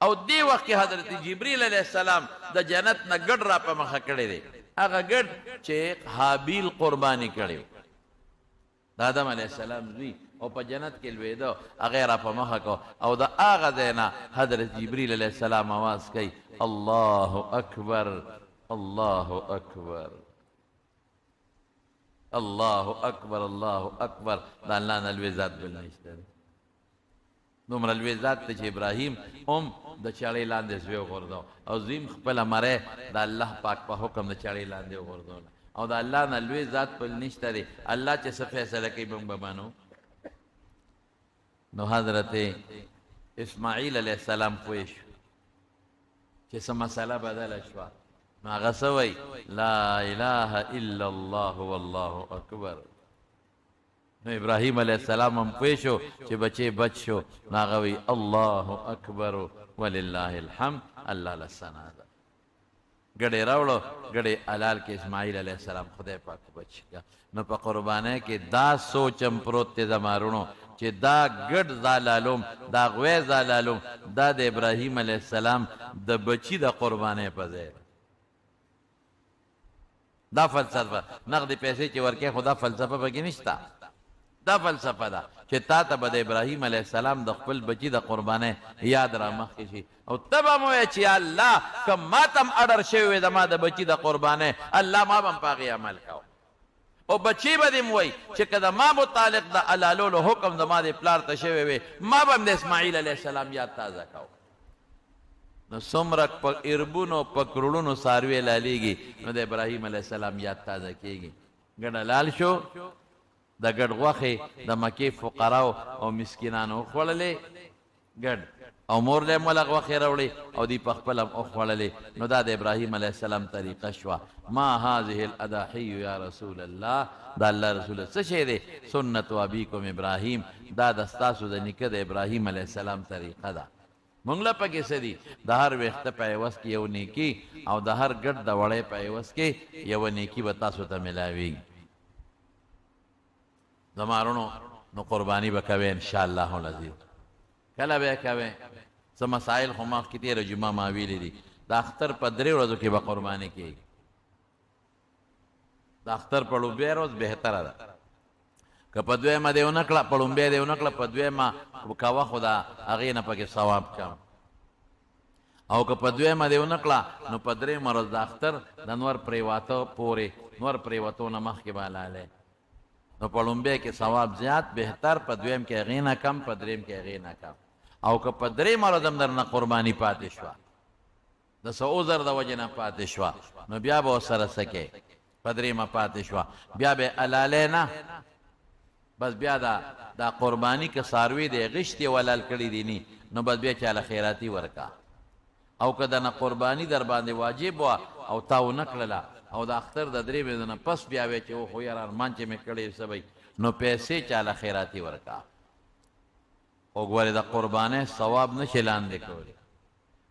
او دې وخت کې حضرت جبریل علیه السلام د جنت نه ګډ را په مخه کړی دی، هغه ګډ چې هابیل قرباني کړی و، د آدم علیه السلام زوی، او په جنت کې لوېده، هغه یې را په مخه کړ. او د هغه ځای نه حضرت جبریل علیه السلام آواز کوي، الله اکبر، الله اکبر، الله اکبر، الله اکبر. د الله نه لوی ذات بل نشته دی. دومره لوی ذات دی چې ابراهیم هم د چړې لاندې زوی وغورځاو او زوی هم خپله مرۍ د الله پاک په حکم د چړې لاندې وغورځوله. او د الله نه لوی ذات بل نشته دی، الله چې څه فیصله کوي موږ به منو. نو حضرت اسماعیل علیه السلام پوه شو چې څه مسله بدله شوه، نو هغه څه وایي؟ لا اله الا الله والله اکبر. نو ابراهیم علیه السلام هم پوه شو چې بچی بچ شو، نو هغه وایي الله اکبر ولله الحمد، الله له ثنا ده. ګډې راوړو، ګډې حلال کې اسماعیل علیه السلام خدای پاک بچ کړه. نو په قربانۍ کې دا سوچ هم پروت دی زما وروڼو چې دا ګډ زالالوم، دا غوی زالالوم، دا د ابراهیم علیه السلام د بچي د قربانۍ په ځای ده. دا فلسفه نقدې پیسې چې ورکې خو دا فلسفه پکې نشته. دا فلسفه ده چې تا ته به د ابراهیم علیه السلام د خپل بچي د قربانۍ یاد را مخکې شي او ته به هم ووایې چې یا الله که ما ته هم اډر شوی وی زما د بچي د قربانۍ، الله ما به هم په هغې عمل کاوه. او بچي به دې هم وایي چې که د ما متعلق د حلالولو حکم زما د پلار ته شوی وی، ما به هم د اسماعیل علیه السلام یاد تازه کاوه. نو څومره په اربونو په کروړونو څاروي حلالېږي، نو د ابراهیم علیه السلام یاد تازه کېږي. ګډ حلال شو، د ګډ غوښې د مکې فقراو او مسکینانو وخوړلې ګډ، او مور له هم وله غوښې راوړې او دوی په خپله هم وخوړلې. نو دا د ابراهیم علیه السلام طریقه شوه. ما هذه الاضاحی یا رسول الله، د الله رسوله څه شی دی؟ سنت ابیکم ابراهیم، دا د ستاسو د نیکه د ابراهیم علیه السلام طریقه ده. مونږ له پکې څه دي؟ د هر ویښته په عوض کې یو نیکي او د هر ګډ د وړۍ په عوض کې یوه نیکي به تاسو ته ملاویږي. زما وروڼو، نو قرباني به کوئ ان شاء الله العزیز. کله به یې کوئ؟ څه مسایل خو مخکې تېره جمعه ما ویلي دي. د اختر په درې ورځو کې به قرباني کېږي. د اختر په لومړۍ ورځ بهتره ده، که په دویمه دې ونه کړه، په لومړۍ دې ونه کړه، په دویمه کوه، خو د هغې نه پکې ثواب کم. او که په دویمه دې ونه کړه، نو په درېیمه ورځ د اختر د نور پرېواته پورې، نور پرېوتو نه مخکې به حلالوې. نو په لومبی کې ثواب زیات بهتر، په دویم کې هغې نه کم، په دریم کې هغې نه کم. او که په درېیمه ورځ هم درنه قرباني پاتې شوه، د څه عذر د وجې نه پاتې شوه، نو بیا به ورسره څه کوې؟ په درېیمه پاتې شوه، بیا به یې حلالوې نه، بس بیا دا دا قرباني که څاروي دی غشتي او حلال کړي دي نی، نو بس بیا چاله خیراتي ورکا. او که دنه قرباني درباندې واجب وه او تا ونه کړله او د اختر د درې ورځو نه پس بیا وې چې اوخو یاره ارمان چې مې کړی څه به وي، نو پیسې چاله خیراتي ورکا. خو ګورې د قربانۍ ثواب نه شې لاندې کولی،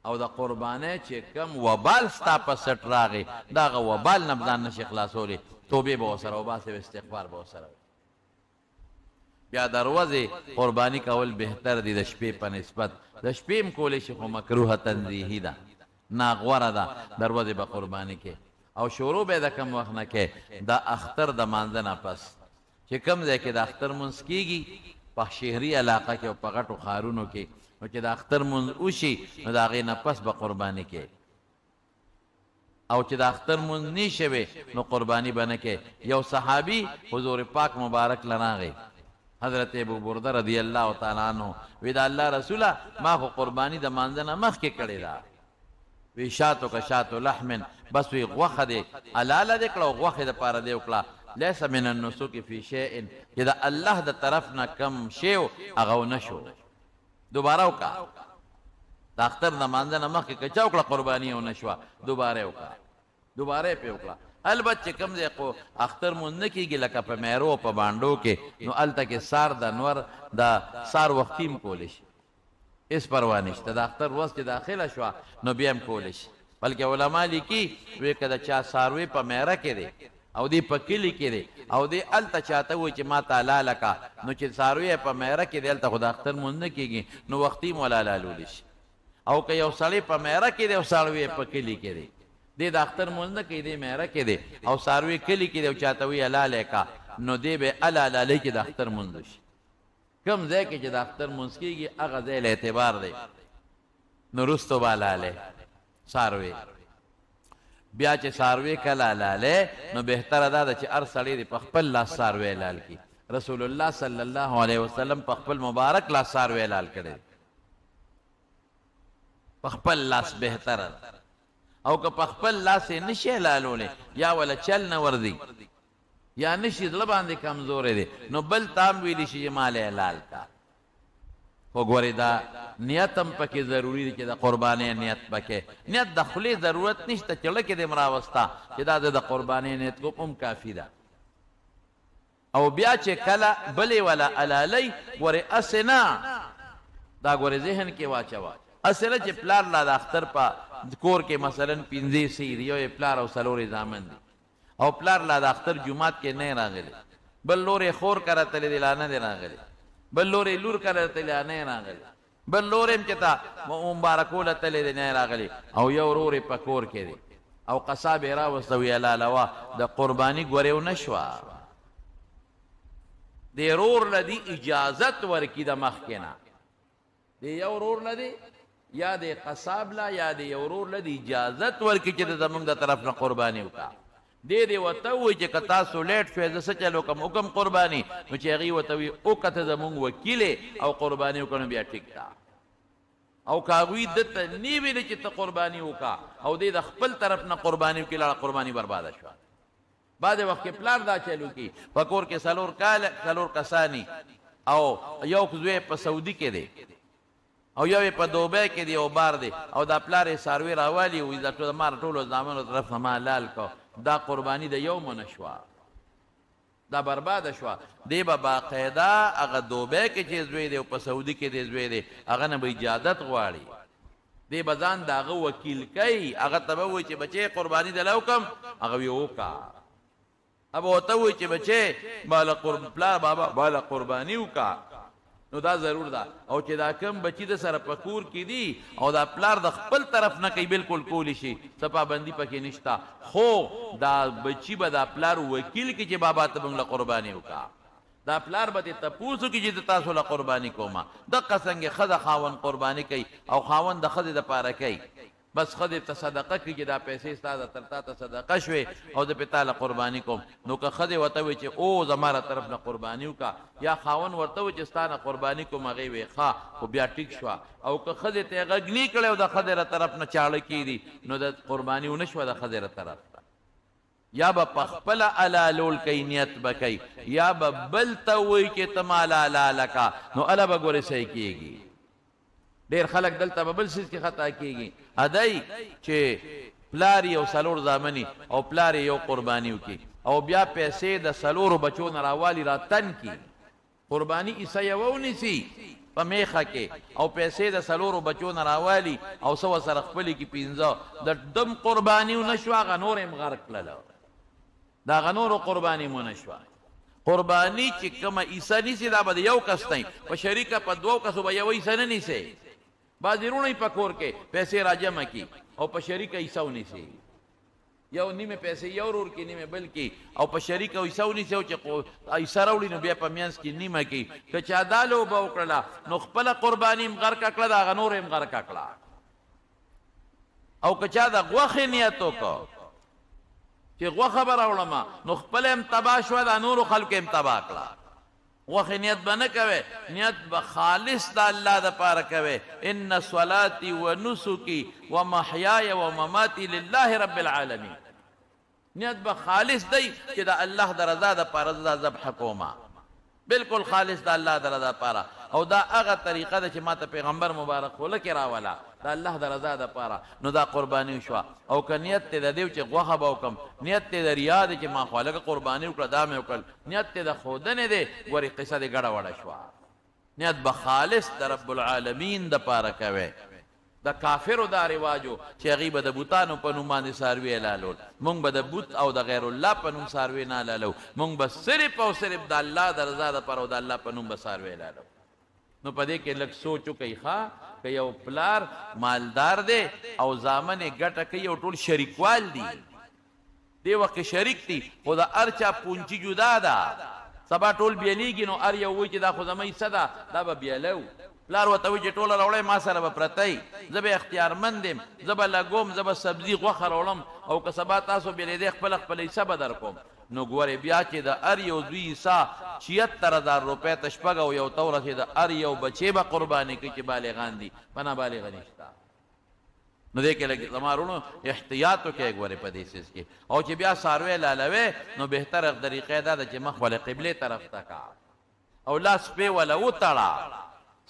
او د قربانۍ چې کوم وبال ستا په څټ راغی، د هغه وبال نه ځان نه شې خلاصولی، توبې به ورسره وباسې او استغفار به ورسره وې. بیا د ورځې قرباني کول بهتر دي د شپې په نسبت، د شپې هم کولی شي خو مکروه تنزیهي ده، ناغوره ده، د ورځې به قرباني کوې او شروع به یې د کوم وخت نه کوې؟ د اختر د مانځه نه پس، چې کوم ځای کې د اختر لمونځ کېږي په شهري علاقه کې او په غټو ښارونو کې، نو چې د اختر لمونځ وشي نو د هغې نه پس به قرباني کوې، او چې د اختر لمونځ نی شوی نو قرباني به نه کوي. یو صحابي حضور پاک مبارک له راغی، حضرت ابو برده رضی الله تعالی عنه، وی د الله رسوله ما خو قرباني د مانځه نه مخکې کړې ده. وی شاتو که شاتو لحم، بس وی غوښه دې حلاله دې کړه او غوښې دپاره دې وکړه، لیس من النسک فی شیء، چې د الله د طرف نه کوم شی و هغه ونه شو، دوباره وکړه. د اختر د لمانځه نه مخکې که چا وکړه قرباني یې ونه شوه، دوباره یې وکړه، دوباره یې پرې وکړه. البته چې کوم ځای خو اختر لمونځ نه کېږي لکه په میرو او په بانډو کې، نو هلته کې سار د نور د سار وختي هم کولی شي، هېڅ پروا نشته. د اختر ورځ چې داخله شوه نو بیا هم کولی شي. بلکې علما لیکي وی که د چا څاروی په میره کې دی او دی په کلي کې دی او دی هلته چاته ووایي چې ماته حلاله کړه، نو چې څاروی یې په میره کې دی هلته خو د اختر لمونځ نه کېږي، نو وختي هم ولا حلالولی شي. او که یو سړی په میره کې دی او څاروی یې په کلي کې دی، دی د اختر لمونځ نه کوي، دی میره کې دی او څاروی کلي کې دی او چاته وایي حلاله یې کړه، نو دی به هله حلالوي چې د اختر لمونځ وشي. کوم ځای کې چې د اختر لمونځ کېږي هغه ځای له اعتبار دی، نو وروسته به حلالوي څاروی. بیا چې څاروی کله حلالوي نو بهتره دا ده چې هر سړی دې په خپل لاس څاروی حلال کړي. رسول الله صلی الله علیه وسلم په خپل مبارک لاس څاروی حلال کړی دی. په خپل لاس بهتره ده. او که په خپل لاس یې نشي حلالولی، یا وله چل نه ورځي، یا نشي، زړه باندې کمزوری دی، نو بل ته هم ویلی شي چې مال یې حلال کا. خو ګورې دا نیت هم پکې ضروري دی چې د قربانۍ نیت پکې، نیت د خولې ضرورت نشته چې زړه کې دې هم راوسته چې دا زه د قربانۍ نیت کوم، هم کافي ده. او بیا چې کله بلې ولا حلالوي، ګورې هسې نه، دا ګورې ذهن کې واچوه، هسې نه چې پلار لا د اختر په کور کې مثلا 5 حصې دي، یو یې پلار او 4 یې زامن دي، او پلار لا د اختر جومات کې نه راغلی، بل لور یې خور کره تللی دی لا نه دی راغلی، بل لور یې لور کره تللی لا نه راغلی، بل لور یې هم چې تا مبارکو له تللی دی نه راغلی، او یو ورور یې په کور کې دی، او قصاب یې راوسته وی حلالوه، د قرباني ګورې ونه شوه. دې ورور له دې اجازت ورکړي د مخکې نه، دې یو ورور له دې یا دې قصاب له یا دې یو ورور له دې اجازت ورکړي چې د زمونږ د طرف نه قرباني وکړه. دې دې ورته ووایي چې که تاسو لیټ شوئ زه څه چل وکړم، وکړم قرباني، نو چې هغوی ورته ووایي وکړه ته زمونږ وکیل یې او قرباني وکړه، نو بیا ټیک ده. او که هغوی ده ته نه ویلي چې ته قرباني وکړه او دې د خپل طرف نه قرباني وکړي، لاړه قرباني برباده شوه. بعضې وخت کې پلار دا چل وکړي، په کور کې 4 کاله 4 کسان او یو زوی په سعودي کې دی او یو یې په دوبۍ کې دی او بار دی، او دا پلار یې څاروي راوالي وایي دا ټول ما ټولو زامنو طرف نه ما حلال کړ، دا قرباني د یو مو نه شوه، دا برباده شوه. دی به باقاعده هغه دوبۍ کې چې زوی دی او په سعودي کې دی زوی دی، هغه نه به اجازت غواړي، دی به ځان د هغه وکیل کوي، هغه ته به ووایي چې بچې قرباني د له وکړم، هغه وایي وکړه. هغه ورته ووایي چې بچې باله پلار بابا باله قرباني وکړه، نو دا ضرور ده. او چې دا کم بچی د سره په کور کې دي او دا پلار د خپل طرف نه کوي، بالکل کولی شي، څه پابندي پکې نشته، خو دا بچی به دا پلار وکیل کړي چې بابا ته موږ له قرباني وکړه، دا پلار به دې تپوس وکړي چې زه تاسو له قرباني کومه. دقه څنګه ښځه خاوند قرباني کوي او خاوند د ښځې دپاره کوي، بس ښځې ته صدقه کړي چې دا پیسې ستا ده، تر تا ته صدقه شوې او زه پې تا له قرباني کوم. نو که ښځې ورته ووایي چې او زما له طرف نه قرباني وکړه، یا خاوند ورته ووایي چې ستا نه قرباني کوم، هغې وایي ښه، خو بیا ټیک شوه. او که ښځې ته یې غږ نه کړی او د ښځې له طرف نه چاړه کېدي، نو د قرباني ونه شوه د ښځې له طرف نه. یا به په خپله حلالول کوي، نیت به کوي، یا به بل ته ووایي چې ته ما له حلاله کړه، نو هله به ګورې صحیح کېږي. ډېر خلک دلته په بل څیز کې خطا کېږي، ادای چې پلار یې او 4 زامن او پلار یې یو قرباني وکړي او بیا پیسې د 4 بچو نه راوالي راتن کړي، قرباني حصه یوه ونیسي په میخه کې او پیسې د 4 بچو نه راوالي او څه ورسره خپلې کړي 5، د دم قرباني ونه شوه، هغه نور یې هم غرق کړل، د هغه نورو قرباني مو نه شوه. قرباني چې کومه حصه نیسي دا به د یو کس نه وي، په شریکه په 2 کسو به یوه حصه نه نیسي. بعضې وروڼه یې په کور کې پیسې راجمع کړي او په شریکه حصه ونیسي، یو نیمې پیسې یو ورور کې نیمې بل کې، او په شریکه حصه ونیسي، او چې حصه راوړي نو بیا په منځ کې نیمه کړي. که چا دا لوبه وکړله نو خپله قرباني هم غرقه کړه، د هغه نور هم غرقه کړه. او که چا د غوښې نیت وکړ چې غوښه به راوړم، نو خپله هم تباه شوه، دا نورو خلکو هم تباه کړه. غوښې نیت به نه کوې، نیت به خالص د الله دپاره کوې. ان صلاتي ونسکي ومحیای ومماتي لله رب العالمین. نیت به خالص دی چې د الله د رضا دپاره زه دا ذبح کومه، بالکل خالص د الله د رضا دپاره. او دا هغه طریقه ده چې ما ته پیغمبر مبارک خوله کې راوله د الله د رضا دپاره، نو دا قرباني وشوه. او که نیت ته د دې چې غوښه به وکړم، نیت ته د ریا دی چې ما خو هلکه قرباني وکړه، دا مې وکړل، نیت ته د ښودنې دی، ګورې قصه دې ګډه وډه شوه. نیت به خالص د رب العالمین دپاره کوې. د کافرو دا رواج و چې هغوی به د بوتانو په نوم باندې څاروي حلالول، موږ به د بوت او د غیر الله په نوم څاروي نه حلالوو، موږ به صرف او صرف د الله د رضا دپاره او د الله په نوم به څاروي حلالوو. نو په دې کې لږ سوچ وکړئ ښه، که یو پلار مالدار دی او زامن یې ګټه کوي او ټول شریکوال دي، دې وخت کې شریک دي، خو د هر چا پونچي جدا ده، سبا ټول بیلیږي، نو هر یو وایي چې دا خو زما حصه ده، دا به بیلو. پلار ورته وایي چې ټوله راوړی ما سره به پرته یي، زه به اختیارمند یم، زه به لګوم، زه به سبزي غوښه راوړم، او که سبا تاسو بیلېدی خپله خپله حصه به درکوم. نو ګورې بیا چې د هر یو زوی حصه 76,000 روپۍ ته 6 او 1 ته ورسېده، هر یو بچی به قرباني کوي چې بالغان دي، په نابالغه نشته. نو دې کې لږ زما وروڼو احتیاط وکړئ ګورې په دې څیز کې. او چې بیا څاروی لالوې نو بهتره طریقه دا ده چې مخ ولې قبلې طرف ته کا او لاس پې وله وتړه.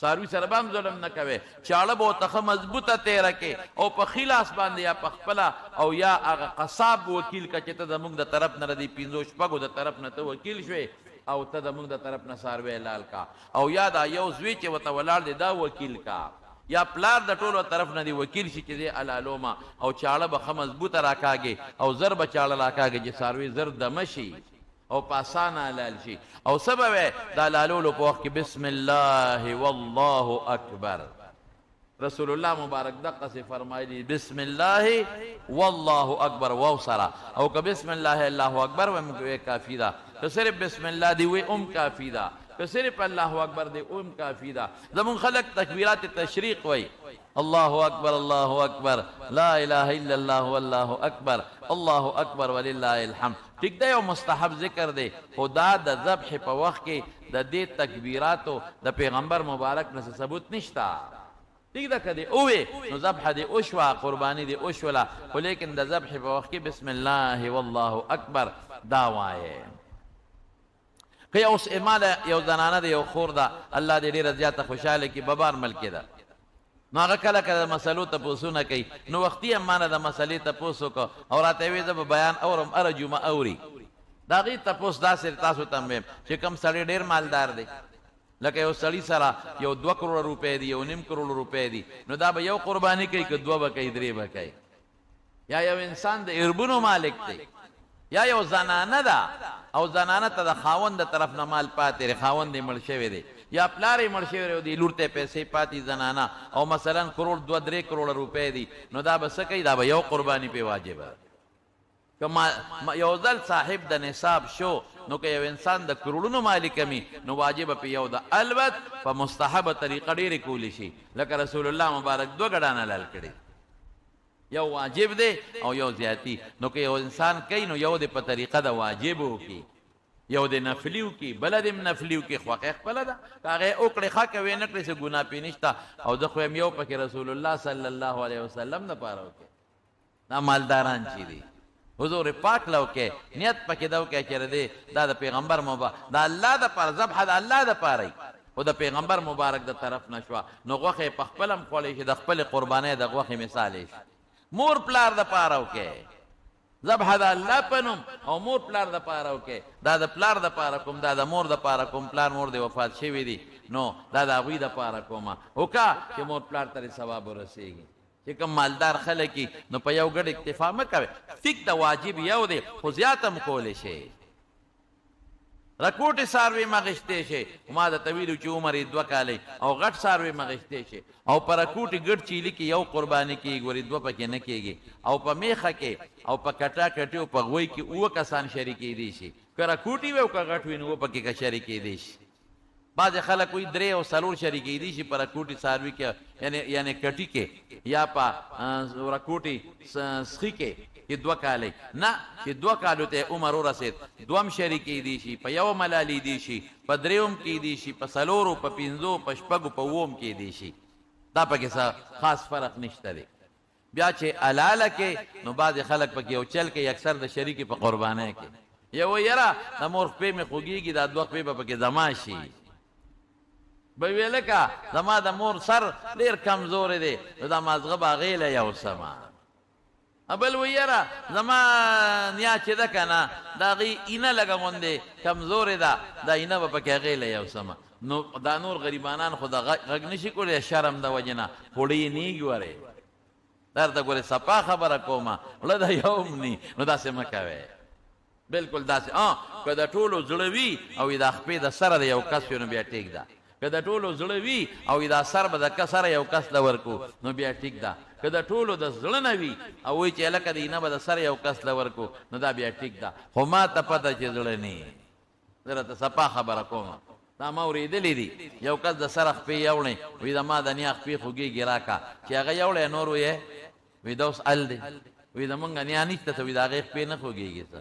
څاروي سره به هم ظلم نه کوې، چاړه به ورته ښه مضبوطه تېره کړې او په ښي لاس باندې یا په خپله او یا هغه قصاب وکیل که چې ته زموږ د طرف نه د دې پنځو شپږو د طرف نه ته وکیل شوې او ته زموږ د طرف نه څاروی لال کا، او یا دا یو زوی چې ورته ولاړ دی دا وکیل کا، یا پلار د ټولو طرف نه دی وکیل شي چې زه حلالومه. او چاړه به ښه مضبوطه راکاږې او زر به چاړه راکاږې چې څاروی زر دمه شي او په اسانه حلال شي. او څه به وایې د حلالولو په وخت کې؟ بسم الله والله اکبر. رسول الله مبارک دقسې فرمایلي بسم الله والله اکبر واو سره. او که بسم الله الله اکبر وایې موږ وایې کافي ده، که صرف بسم الله دی وایې هم کافي ده، که صرف الله اکبر دی هم کافي ده. زموږ خلک تکبیرات تشریق وایي، الله اکبر الله اکبر لا اله الا الله والله اکبر الله اکبر ولله الحمد. ټیک ده یو مستحب ذکر دی، خو دا د ذبح په وخت کې د دې تکبیراتو د پیغمبر مبارک نه څه ثبوت نشته. ټیک ده که دې ووې نو ذبح دې وشوه، قرباني دې وشوله، خو لیکن د ذبح په وخت کې بسم الله والله اکبر دا وایې. که یو ماله یو زنانه ده یو خور ده، الله دې ډېره زیاته خوشحاله کړي، ببار ملکې ده، نو هغه کله کله د مسلو تپوسونه کوي، نو وختي هم مانه د مسلې تپوس وکړ او راته یې ویل زه به بیان اورم هره جمعه اوري. د هغې تپوس داسې تاسو ته هم وایم چې کوم سړی ډېر مالدار دی، لکه یو سړي سره یو 2 کروړه روپۍ دي، 1.5 کروړ روپۍ دي، نو دا به یو قرباني کوي که 2 به کوي 3 به کوي؟ یا یو انسان د اربونو مالک دی، یا یو زنانه ده او زنانه ته د خاوند د طرف نه مال پاتې دی، خاوند یې مړ شوی دی یا پلار یې مړ شوی دی او دې لور ته پیسې پاتې زنانه، او مثلا کروړ 2 3 کروړه روپۍ دي، نو دا به څه کوي؟ دا به یو قرباني پې واجبه ده. که یو ځل صاحب د نصاب شو، نو که یو انسان د کروړونو مالک وي نو واجبه پې یو ده، البت په مستحبه طریقه ډېرې کولی شي، لکه رسول الله مبارک 2 ګډان حلال کړي، یو واجب دی او یو زیاتی. نو که یو انسان کوي نو یو دی په طریقه د واجب وکړي، یو دی نفلي وکړي، بله دې هم نفلي وکړي، خوښه یې خپله ده، که هغه یې وکړې ښه، که ویې نه کړې څه ګناه پرې نشته. او زه خو یم یو پکې رسول الله صلی الله علیه وسلم دپاره وکړي. دا مالداران چې دي حضور پاک له وکړي، نیت پکې دا وکړي چې دی دا د پیغمبر مبارک د الله دپاره ذبح د الله دپاره وي، خو د پیغمبر مبارک د طرف نه شوه، نو غوښه یې په خپله هم خوړلی شي، د خپلې قربانۍ د غوښې مثال یې شي. مور پلار دپاره وکړي ذبح د الله په نوم، او مور پلار دپاره وکړي، دا د پلار دپاره کوم، دا د مور دپاره کوم، پلار مور دې وفات شوي دي نو دا د هغوی دپاره کومه وکړه چې مور پلار ته دې ثواب ورسېږي. چې کوم مالدار خلک نو په یو ګډ اکتفا مه کوئ، ټیک د واجب یو دی خو زیات هم کولی شي. رکوټې څاروي مه غشتی شي، ما درته ویلو چې عمر یې 2 کاله او غټ څاروي مه غشتی شي، او په رکوټې ګډ چیلي کې یو قرباني کېږي، ګورې 2 پکې نه کېږي، او په میخه کې او په کټا کټي او په غوی کې 7 کسان شریکېدی شي، که رکوټي وي او که غټ وي نو 7 پکې شریکېدی شي. بعضې خلک وایي 3 او 4 شریکېدی شي په رکوټي څاروي کې، یعنی کټي کې یا په رکوټي سخي کې چې 2 کاله نه، چې 2 کالو ته عمر ورسېد 2 هم شریکېدی شي، په یو ملالېدی شي، په 3 هم کېدی شي، په 4، په 5، په 6، په 7 هم کېدی شي، دا پکې څه خاص فرق نشته دی. بیا چې حلاله کې نو بعضې خلک پکې یو چل کوي، اکثر د شریکې په قربانۍ کې یو یاره د مور خپې مې خوږېږي، دا 2 خپې به پکې زما شي، به ویې لکه زما د مور سر ډېر کمزوری دی نو دا مازغه به هغې له یوسمه. بل وایي یاره زما نیا چې ده که نه د هغې اینه لږه غوندې کمزورې ده، دا اینه به پکې هغې له یوسمه. نو دا نور غریبانان خو د غږ نشي کولی شرم د وجې نه، خو ړې نیږي ورې درته ګورې صفا خبره کومه، ړه د یو هم نی، نو داسې مه کوئ، بالکل داسې. که د ټولو زړه وي او دا خپې د سره د یو کس وي نو بیا ټیک ده، که د ټولو زړه وي او دا سر به د کس سره یو کس له ورکو نو بیا ټیک ده، که د ټولو د زړه نه وي او وایي چې هلکه د اینه به د سره یو کس له ورکو نو دا بیا ټیک ده. خو ما ته پته چې زړه نه، زه راته صفا خبره کومه، دا ما اورېدلې دي، یو کس د سره خپې یوړې وایي زما د نیا خپې خوږېږي راکړه، چې هغه یوړی نور ویې وایي دا اوس ال دی، وایي زمونږ نیا نشته څه، وایي د هغې خپې نه خوږېږي څه،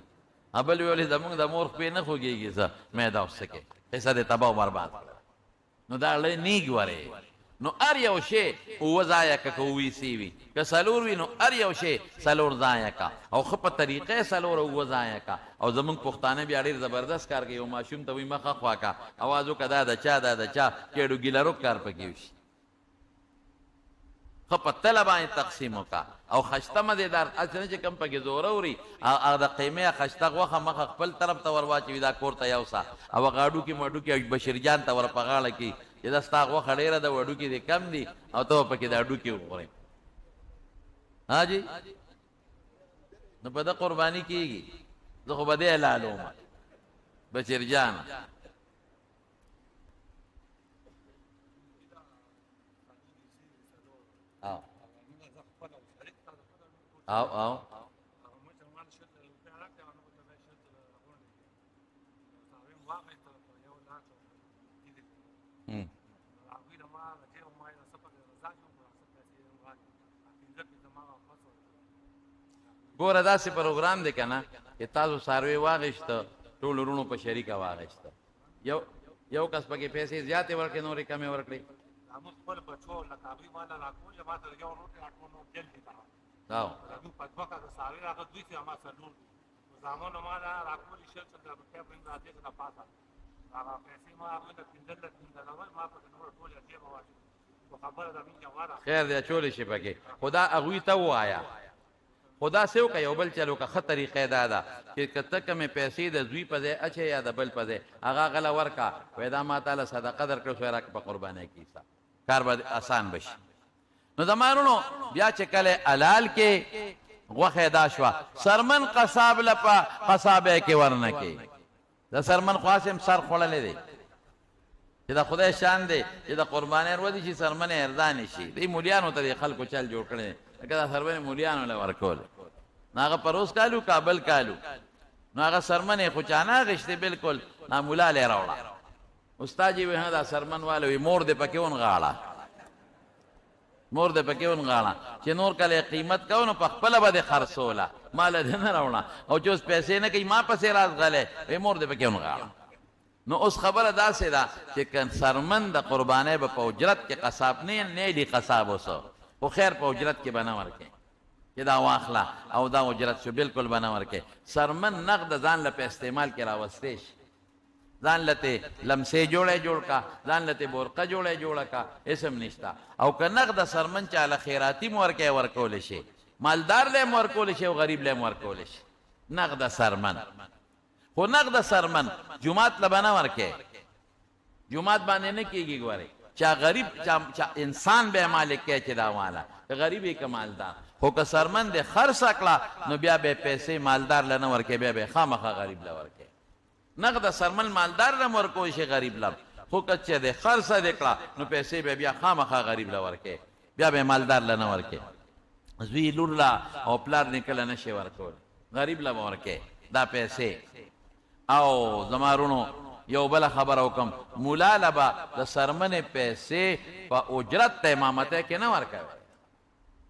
بل ویل زمونږ د مور خپې نه خوږېږي څه، مې دا اوس څه کوې، قصه دې تباه او برباد کړه. نو دا ړې نیږ ورې، نو هر یو شی اووه ځایه که، که اووه حصې وي، که څلور وي نو هر یو شی څلور ځایه که، او ښه په طریقه یې څلور او اووه ځایه که. او زموږ پښتانه بیا ډېر زبردست کار کوي، یو ماشوم ته وایي مخه خوا که، اواز وکړه دا د چا دا د چا، چې اډو ګیلروک کار پکې وشي. ښه په تله باندې تقسیم وکړه او خشته مزېدار، هسې نه چې کوم پکې زوره وري هغه د قیمې خشته غوښه مخه خپل طرف ته ور واچوي، دا کور ته یوسه، او هغه هډوکي مډوکي او بشیر جان ته ور په غاړه کړي چې دا ستا غوښه ډېره ده، هډوکي دې کم دي او ته به پکې د هډوکي وخورې. ها جي، نو په ده قرباني کېږي، زه خو به دې حلالوم بشیر جانه. او او او ګوره داسې پروګرام دی که نه چې تاسو څاروی واخیسته، ټول وروڼو په شریکه واخیسته، یو یو کس پکې پیسې زیاتې ورکړې، نورې کمې ورکړې. موږ خپل بچو لکه هغوی ماله راکول، ما ته یو روټ راکول نو جلد دي دا موږ په دوه کسه څاروي راغله، دوی چې ما څلور دي زامنو ما راکولې 20 20 روپۍ په راځي د پاسه هغه پیسې ما هغوی ته 15 15 ما پکې نور ټولې جیبه واچول. خو خبره د مين جواره خیر دی، اچولی شي پکې، خو دا هغوی ته ووایه. خو داسې وکړه، یو بل چل وکړه، ښه طریقه دا ده چې که ته کومې پیسې د زوی په ځای اچوې یا د بل په ځای، هغه هغه له ورکړه، وایي دا ما تاله صدقه درکړه، سوی راکړه په قربانۍ کې حصه، کار به اسان به شي. نو زما وروڼو بیا چې کله حلال کې غوښه دا شوه، څرمن قصاب له په قصابۍ کې ورنه کې، د څرمن خو هسې هم سر خوړلی دی، چې د خدای شان دی چې د قربانۍ ورځې شي څرمنې ارزانې شي. دې مولیانو ته د خلکو چل جوړ کړی دی، لکه دا څرمنې مولیانو له ورکول، نو هغه پروس کالو کابل کالو، نو هغه څرمنې خو چا نه اخیستې بالکل، دا مولا له یې راوړه. استاد یې وویل دا څرمن واله، وایي مور دې پکې ونغاړه، مور دې پکې ونغاړه چې نور کله قیمت کوو نو په خپله به دې خرڅوله، ما له دې نه راوړه، او چې اوس پیسې نه کوي ما پسې راځغلی، وایي مور دې پکې ونغاړه. نو اوس خبره داسې ده چې که څرمن د قربانۍ به په اجرت کې قصاب نه نه لی قصاب اوس، خو خیر په اجرت کې به نه ورکې چې دا واخله او دا اجرت شو، بالکل به نه ورکې. څرمن نغد ځان له په استعمال کې راوستی شي، ځان له ترې لمسې جوړی جوړ کا، ځان له ترې بورقه جوړی جوړه کا، هېڅ هم نشته. او که نغد څرمن چا له خیراتي هم ورکې ورکولی شي، مالدار له هم ورکولی شي او غریب له هم ورکولی شي نغد څرمن. خو نغد څرمن جومات له به نه ورکې، جومات باندې نه کېږي. ګورې چا غریب چا انسان به مالک کې چې دا واله که غریب یې که مالدار، خو که څرمن دې خرڅه کړه نو بیا به پیسې مالدار له نه ورکې، بیا به خامخا غریب له ورکې. نغد څرمن مالدار له هم ورکولی شي غریب له، خو که چې دې خرڅه دې کړه نو پیسې به بیا خامخا غریب له ورکې، بیا به مالدار له نه ورکې. زوی لور له او پلار نیکه له نه شي ورکول، غریب له به ورکې دا پیسې. او زما وروڼو یو بله خبره وکړم، مولا له به د څرمنې پیسې په اجرت د امامتۍ کې نه ورکوي،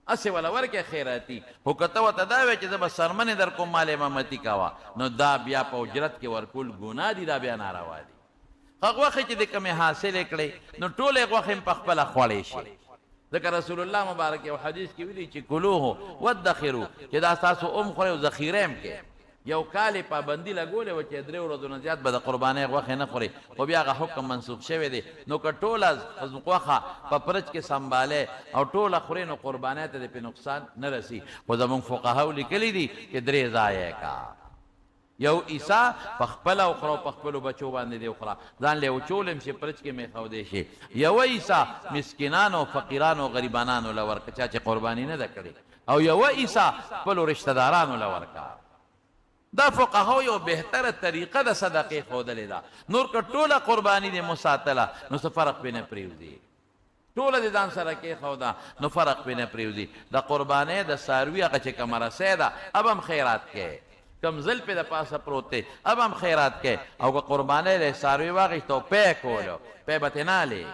هسې وله ورکې خیراتي، خو که ته ورته دا وایې چې زه به څرمنې در کوم مال امامتي کوه، نو دا بیا په اجرت کې ورکول ګناه دي، دا بیا ناروا دي. ښه غوښې چې دې کومې حاصلې کړې نو ټولې غوښې هم په خپله خوړې شي، ځکه رسول الله مبارک یو حدیث کې ویلي چې کلوه وادخرو، چې دا ستاسو هم خورئ او ذخیره هم کوئ. یو کال یې پابندي لګولې وه چې 3 ورځو نه زیات به د قربانۍ غوښې نه خوري، خو بیا هغه حکم منسوخ شوی دی. نو که ټوله غوښه په پرچ کې سمبالې او ټوله خورې نو قربانۍ ته دې پرې نقصان نه رسي. خو زموږ فقهاو لیکلي دي چې 3 ځایه کا، یو عیسی په خپله وخوره او په خپلو بچو باندې دې وخوره، ځان له یې وچول هم شي، پرچ کې مې ایښودی شي. یوه عیسی مسکینانو، فقیرانو، غریبانانو له ورکړه چا چې قرباني نه ده کړې، او یوه عیسی خپلو رشته دارانو له ورکړه. دا فقهاو یو بهتره طریقه د صدقې ښودلې ده. نور که ټوله قرباني دې مساتله نو څه فرق پرې نه پرېوځي، ټوله دې ځان سره کېښوده نو فرق پرې نه پرېوځي. د قربانۍ د څاروي هغه چې کومه رسۍ ده هغه هم خیرات کوي، کوم زلفې د پاسه پروت دی هغه هم خیرات کوي. او که قربانۍ له څاروي واخیسته او پی کولو، پی به ترې نه الې،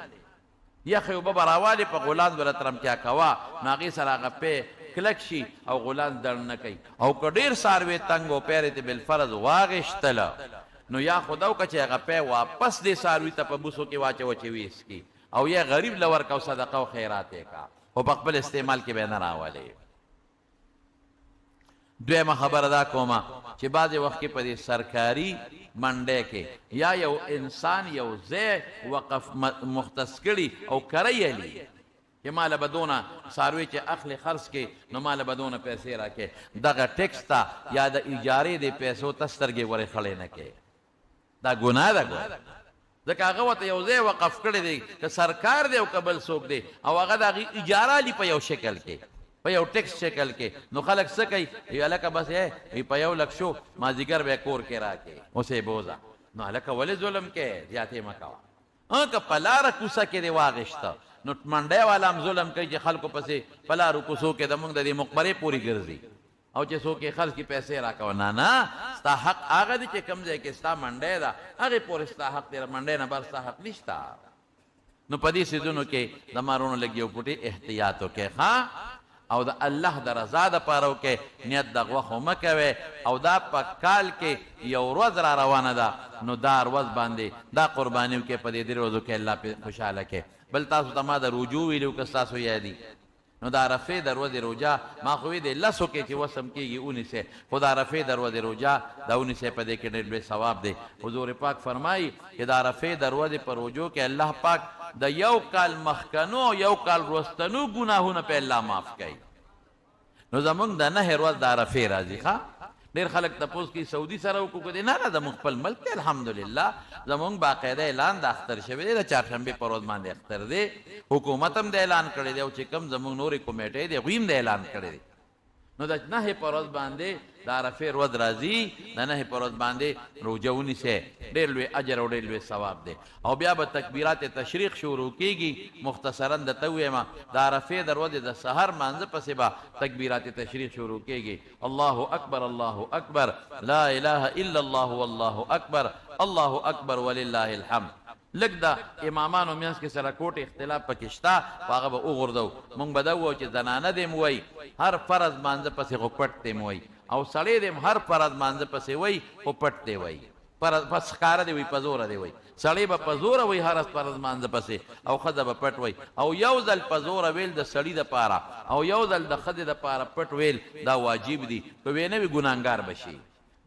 یخې اوبه به راوالې په غولانځ به ترمتیا کوه، نو هغې سره هغه پی کلک شي او غولانځ دړ نه کوي. او که ډېر څاروی تنګ او پی دې بالفرض واغېشتله نو یا خو دا وکړه چې هغه پی واپس دې څاروي ته په بوسو کې واچوه چې ویې څکي، او یا غریب له ورکه او صدقه او خیرات یې کا، خو په خپل استعمال کې به نه راولې. دویمه خبره دا کومه چې بعضې وخت کې په دې سرکاري منډۍ کې یا یو انسان یو ځای وقف مختص کړي او کرۍ لي چې ماله به دونه څاروي چې اخلي خرڅ کې نو ماله به دونه پیسې راکې، دغه ټیکس ته یا د اجارې دې پیسو ته سترګې ورې خړې نه کې، دا ګناه ده ګوره. ځکه هغه ورته یو ځای وقف کړی دی، که سرکار دی او که بل څوک دی، او هغه د هغې اجاره لي په یو شکل کې، په یو ټیکس شکل کې. نو خلک څه کوي؟ وایي هلکه بس یې په 1 لک شو مازدیګر به یې کور کې راکې اوس یې بوځه. نو هلکه ولې ظلم کوې؟ زیاتې مه کوه. که په لاره کوڅه کې دې واغېسته نو منډۍ والا هم ظلم کوي چې خلکو پسې په لارو کوڅو کې د موږ د دې مقبرې پورې ګرځي او چې څوک یې خرڅ کړي پیسې راکوه. نه نه، ستا حق هغه دی چې کوم ځای کې ستا منډۍ ده هغې پورې ستا حق دی، منډۍ نه بهر ستا حق نشته. نو په دې څیزونو کې زما وروڼو لږ یو پوټی احتیاط وکړئ، ښه، او د الله د رضا دپاره وکړئ، نیت د غوښو مه کوئ. او دا په کال کې یو ورځ را روانه ده، نو دا ورځ باندې دا قرباني وکړئ، په دې 3 ورځو کې الله پرې خوشحاله کړي. بل تاسو ته ما د روجو ویلي که ستاسو یادي، نو د عرفې د ورځې روژه ما خو وی دی لسو کې چې وسم کېږي ونیسئ، خو د عرفې د ورځې روژه دا ونیسئ، په دې کې ډېر لوی ثواب دی. حضور پاک فرمایي چې د عرفې د ورځې په روژو کې الله پاک د یو کال مخکنو او یو کال وروستنو ګناهونه په الله معاف کوي. نو زمونږ د 9 ورځ د عرفې راځي. ښه، ډېر خلک تپوس کوي سعودي سره وکړو که دی؟ نه نه، زمونږ خپل ملک دی الحمدلله، زمونږ باقاعده اعلان د اختر شوی دی، د چهارشنبې پر ورځ باندې اختر دی، حکومت هم د اعلان کړی دی، او چې کوم زمونږ نورې کمیټې دی هغوی هم د اعلان کړی دی. نو د 9 پر ورځ باندې د عرفې ورځ راځي، د 9 پر ورځ باندې روژه ونیسئ، ډېر لوی اجر او ډېر لوی ثواب دی. او بیا به تکبیرات تشریق شروع کېږي. مختصرا درته ووایم د عرفې د ورځې د سحر مانځه پسې به تکبیرات تشریق شروع کېږي. الله اکبر الله اکبر لا اله الا الله والله اکبر الله اکبر ولله الحمد. لږ د امامانو منځ کې سره کوټ اختلاف پکې شته، خو هغه به وغورځوو. موږ به دا ووایو چې زنانه دې هم وایي هر فرض مانځه پسې خو پټ دې هم وایي، او سړی دې هم هر فرض مانځه پسې وایي خو پټ دې وایي، پس ښکاره دې وایي، په زوره دې وایي. سړی به په زوره وایي هر فرض مانځه پسې، او ښځه به پټ وایي. او یو ځل په زوره ویل د سړي دپاره او یو ځل د ښځې دپاره پټ ویل دا واجب دي، که ویې نه وي ګناهګار به شي.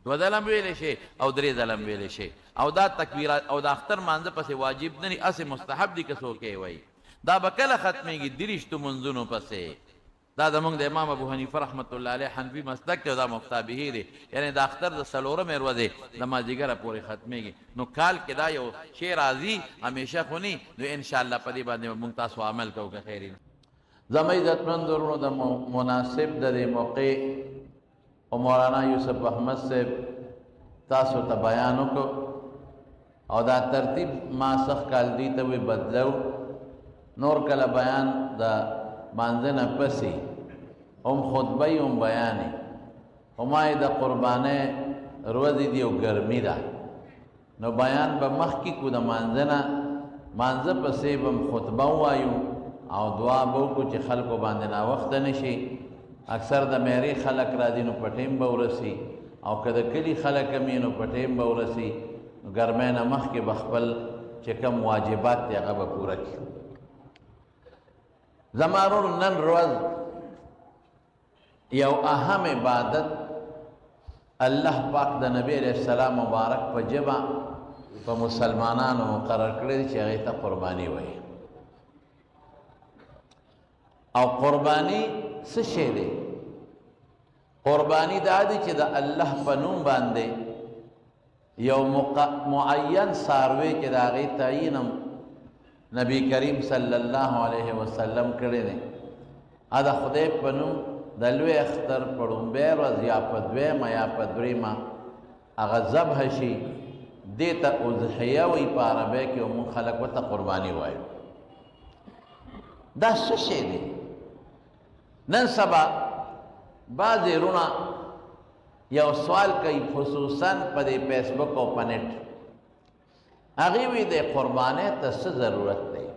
2 ځله هم ویلی شي او 3 ځله هم ویلی شي. او دا تکبیرات او د اختر مانځه پسې واجب نه دي، هسې مستحب دي که څوک یې وایي. دا به کله ختمېږي؟ 23 منځونو پسې. دا زمونږ د امام ابو حنیفه رحمت الله علیه حنفي مسلک دی او دا مفتابهي دی، یعنې د اختر د 4مې ورځې د مازدیګره پورې ختمېږي. نو کال کې دا یو شی راځي، همیشه خو نه، نو انشاءالله په دې باندې به موږ تاسو عمل کوو که خیر وي. زما عزتمند وروڼو، د مناسب د دې موقع او مولانا یوسف احمد صاحب تاسو ته بیان وکړو، او دا ترتیب ما سخ کال دی ته وی بدلو. نور کله بیان د مانځه نه پسې هم خطبه هم بیانې، خو ما یې د قربانۍ ورځې دي او ګرمي ده، نو بیان به مخکې کو د مانځه نه، مانځه پسې به هم خطبه ووایو او دعا به وکړو چې خلکو باندې ناوخته نه شي. اکثر د میرې خلک راځي نو په ټیم به ورسي، او که د کلي خلک هم یې نو په ټیم به ورسي. نو ګرمۍ نه مخکې به خپل چې کوم واجبات دی هغه به پوره کړي. زما وروڼو، نن ورځ یو اهم عبادت الله پاک د نبی علیه السلام مبارک په ژبه په مسلمانانو مقرر کړی چې هغې ته قرباني وایي. او قرباني څه شی دی؟ قرباني دا دی چې د الله په نوم باندې یو معین څاروی چې د هغې تعین هم نبی کریم صلی الله علیه وسلم کړی دی، د خدای په نوم د لوی اختر په لومړۍ ورځ یا په دویمه یا په درېیمه هغه ذبح شي، دې ته اضحیه وایي په عربۍ کې، او موږ خلک ورته قرباني وایو. دا څه شی دی؟ نن سبا بعضې وروڼه یو سوال کوي، خصوصا په دې فیسبوک او په نت، هغې وی د قربانۍ ته څه ضرورت دی؟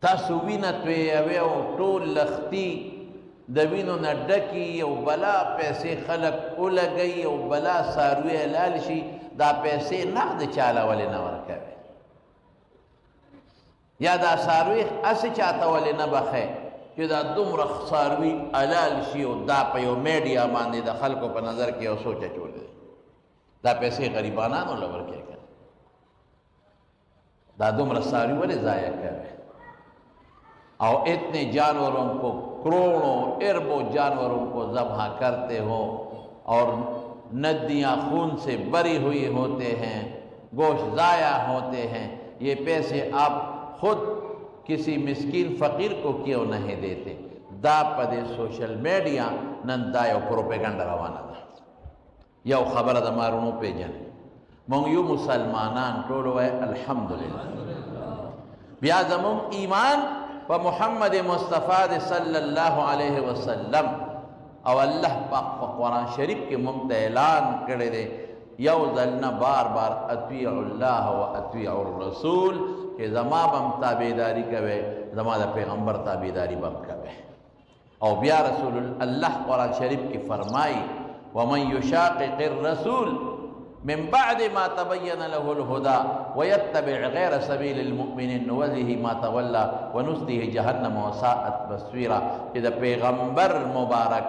تاسو وینه تویوي او ټول لښتي د وینو نه ډکي او بلا پیسې خلک ولګوي او بلا څاروي حلال شي، دا پیسې نغد چاله ولې نه ورکوي؟ یا دا څاروي هسې چاته ولې نه بخښې چې دا دومره څاروي حلال شي او دا په یو میډیا باندې د خلکو په نظر کې یو سوچ اچولی دی؟ دا پیسې غریبانانو له ورکوې که دا دومره څاروي ولې ضایع کوې؟ او اتنے جانوروں کو، کروڑوں اربوں جانوروں کو ذبح کرتے ہو اور ندیاں خون سے بری ہوئی ہوتے ہیں، گوشت ضائع ہوتے ہیں، یہ پیسے آپ خود کسی مسکین فقیر کو کیوں نہیں دیتے؟ دا په دې سوشل میډیا نن دا یو پروپیګنډه روانه ده. یو خبره د مارونو پیژنې، مونږ یو مسلمانان ټول وایي الحمدلله. بیا زمونږ ایمان په محمد مصطفی دی صلی الله علیه وسلم، او الله پاک په قرآن شریف کې مونږ ته اعلان کړی دی یو ځل نه بار بار، اطیعوا الله و اطیعوا الرسول، چې زما به هم تابعداري کوئ، زما د پیغمبر تابعداري به هم کوئ. او بیا رسول الله قرآن شریف کې فرمایي ومن یشاقق الرسول من بعد ما تبين له الهدى ويتبع غير سبيل المؤمنين نوله ما تولى ونصله جهنم وساءت مصيرا. چې د پیغمبر مبارک،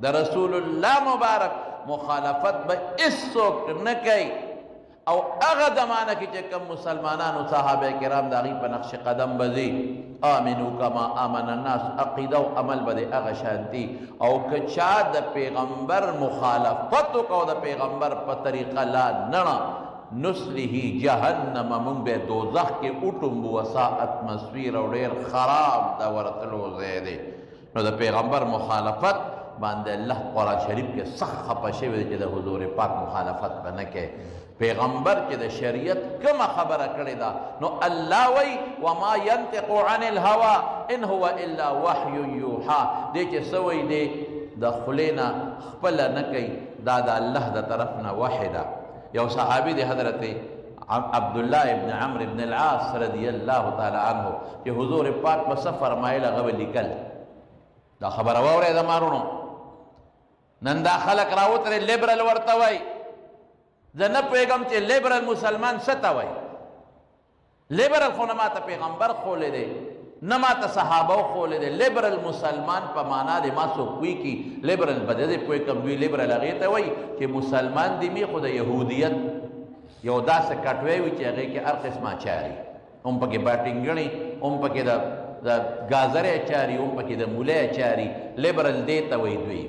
د رسول الله مبارک مخالفت به هیڅوک نه کوي. او هغه زمانه کې چې کوم مسلمانانو صحابه کرام د هغوی په نقش قدم به ځي، آمنو کما آمن الناس، عقیده او عمل به د هغه شانتي. او که چا د پیغمبر مخالفت وکړ او د پیغمبر په طریقه لا نړه، نصله جهنم، مونږ به دوزخ کې وټومبو، وساعت مصیر، او ډېر خراب د ورتلو ځای دی. نو د پیغمبر مخالفت باندې الله قرآن شریف کې سخت خفه شوی دی چې د حضور پاک مخالفت به نه کوي. پیغمبر چې د شریعت کومه خبره کړې ده، نو الله وایي وما ينطق عن الهوى ان هو الا وحي یوحى. دی چې څه وایي دی د خولې نه خپله نه کوي، دا د الله د طرف نه وحی ده. یو صحابي دی حضرت عبدالله ابن عمرو ابن العاص رضی الله تعالی عنه، چې حضور پاک په څه فرمایل هغه به لیکل. دا خبره واورئ زما وروڼو، نن دا خلک راوترې لیبرل ورته وایي. زه نه پوهېږم چې لیبرل مسلمان څه ته وایي. لیبرل خو نه ماته پیغمبر ښولی دی، نه ماته صحابه ښولی دی. لیبرل مسلمان په معنا دی ما څوک پوه کړي. لیبرل به دې پوه کړم، دوی لیبرل هغې ته وایي چې مسلمان دي مي، خو د یهودیت یو داسې کټوی وي چې هغې کې هر قسمه اچاري، هم پکې باټینګڼې، هم پکې د ګازرې اچاري، هم پکې د مولې اچاري. لیبرل دې ته وایي دوی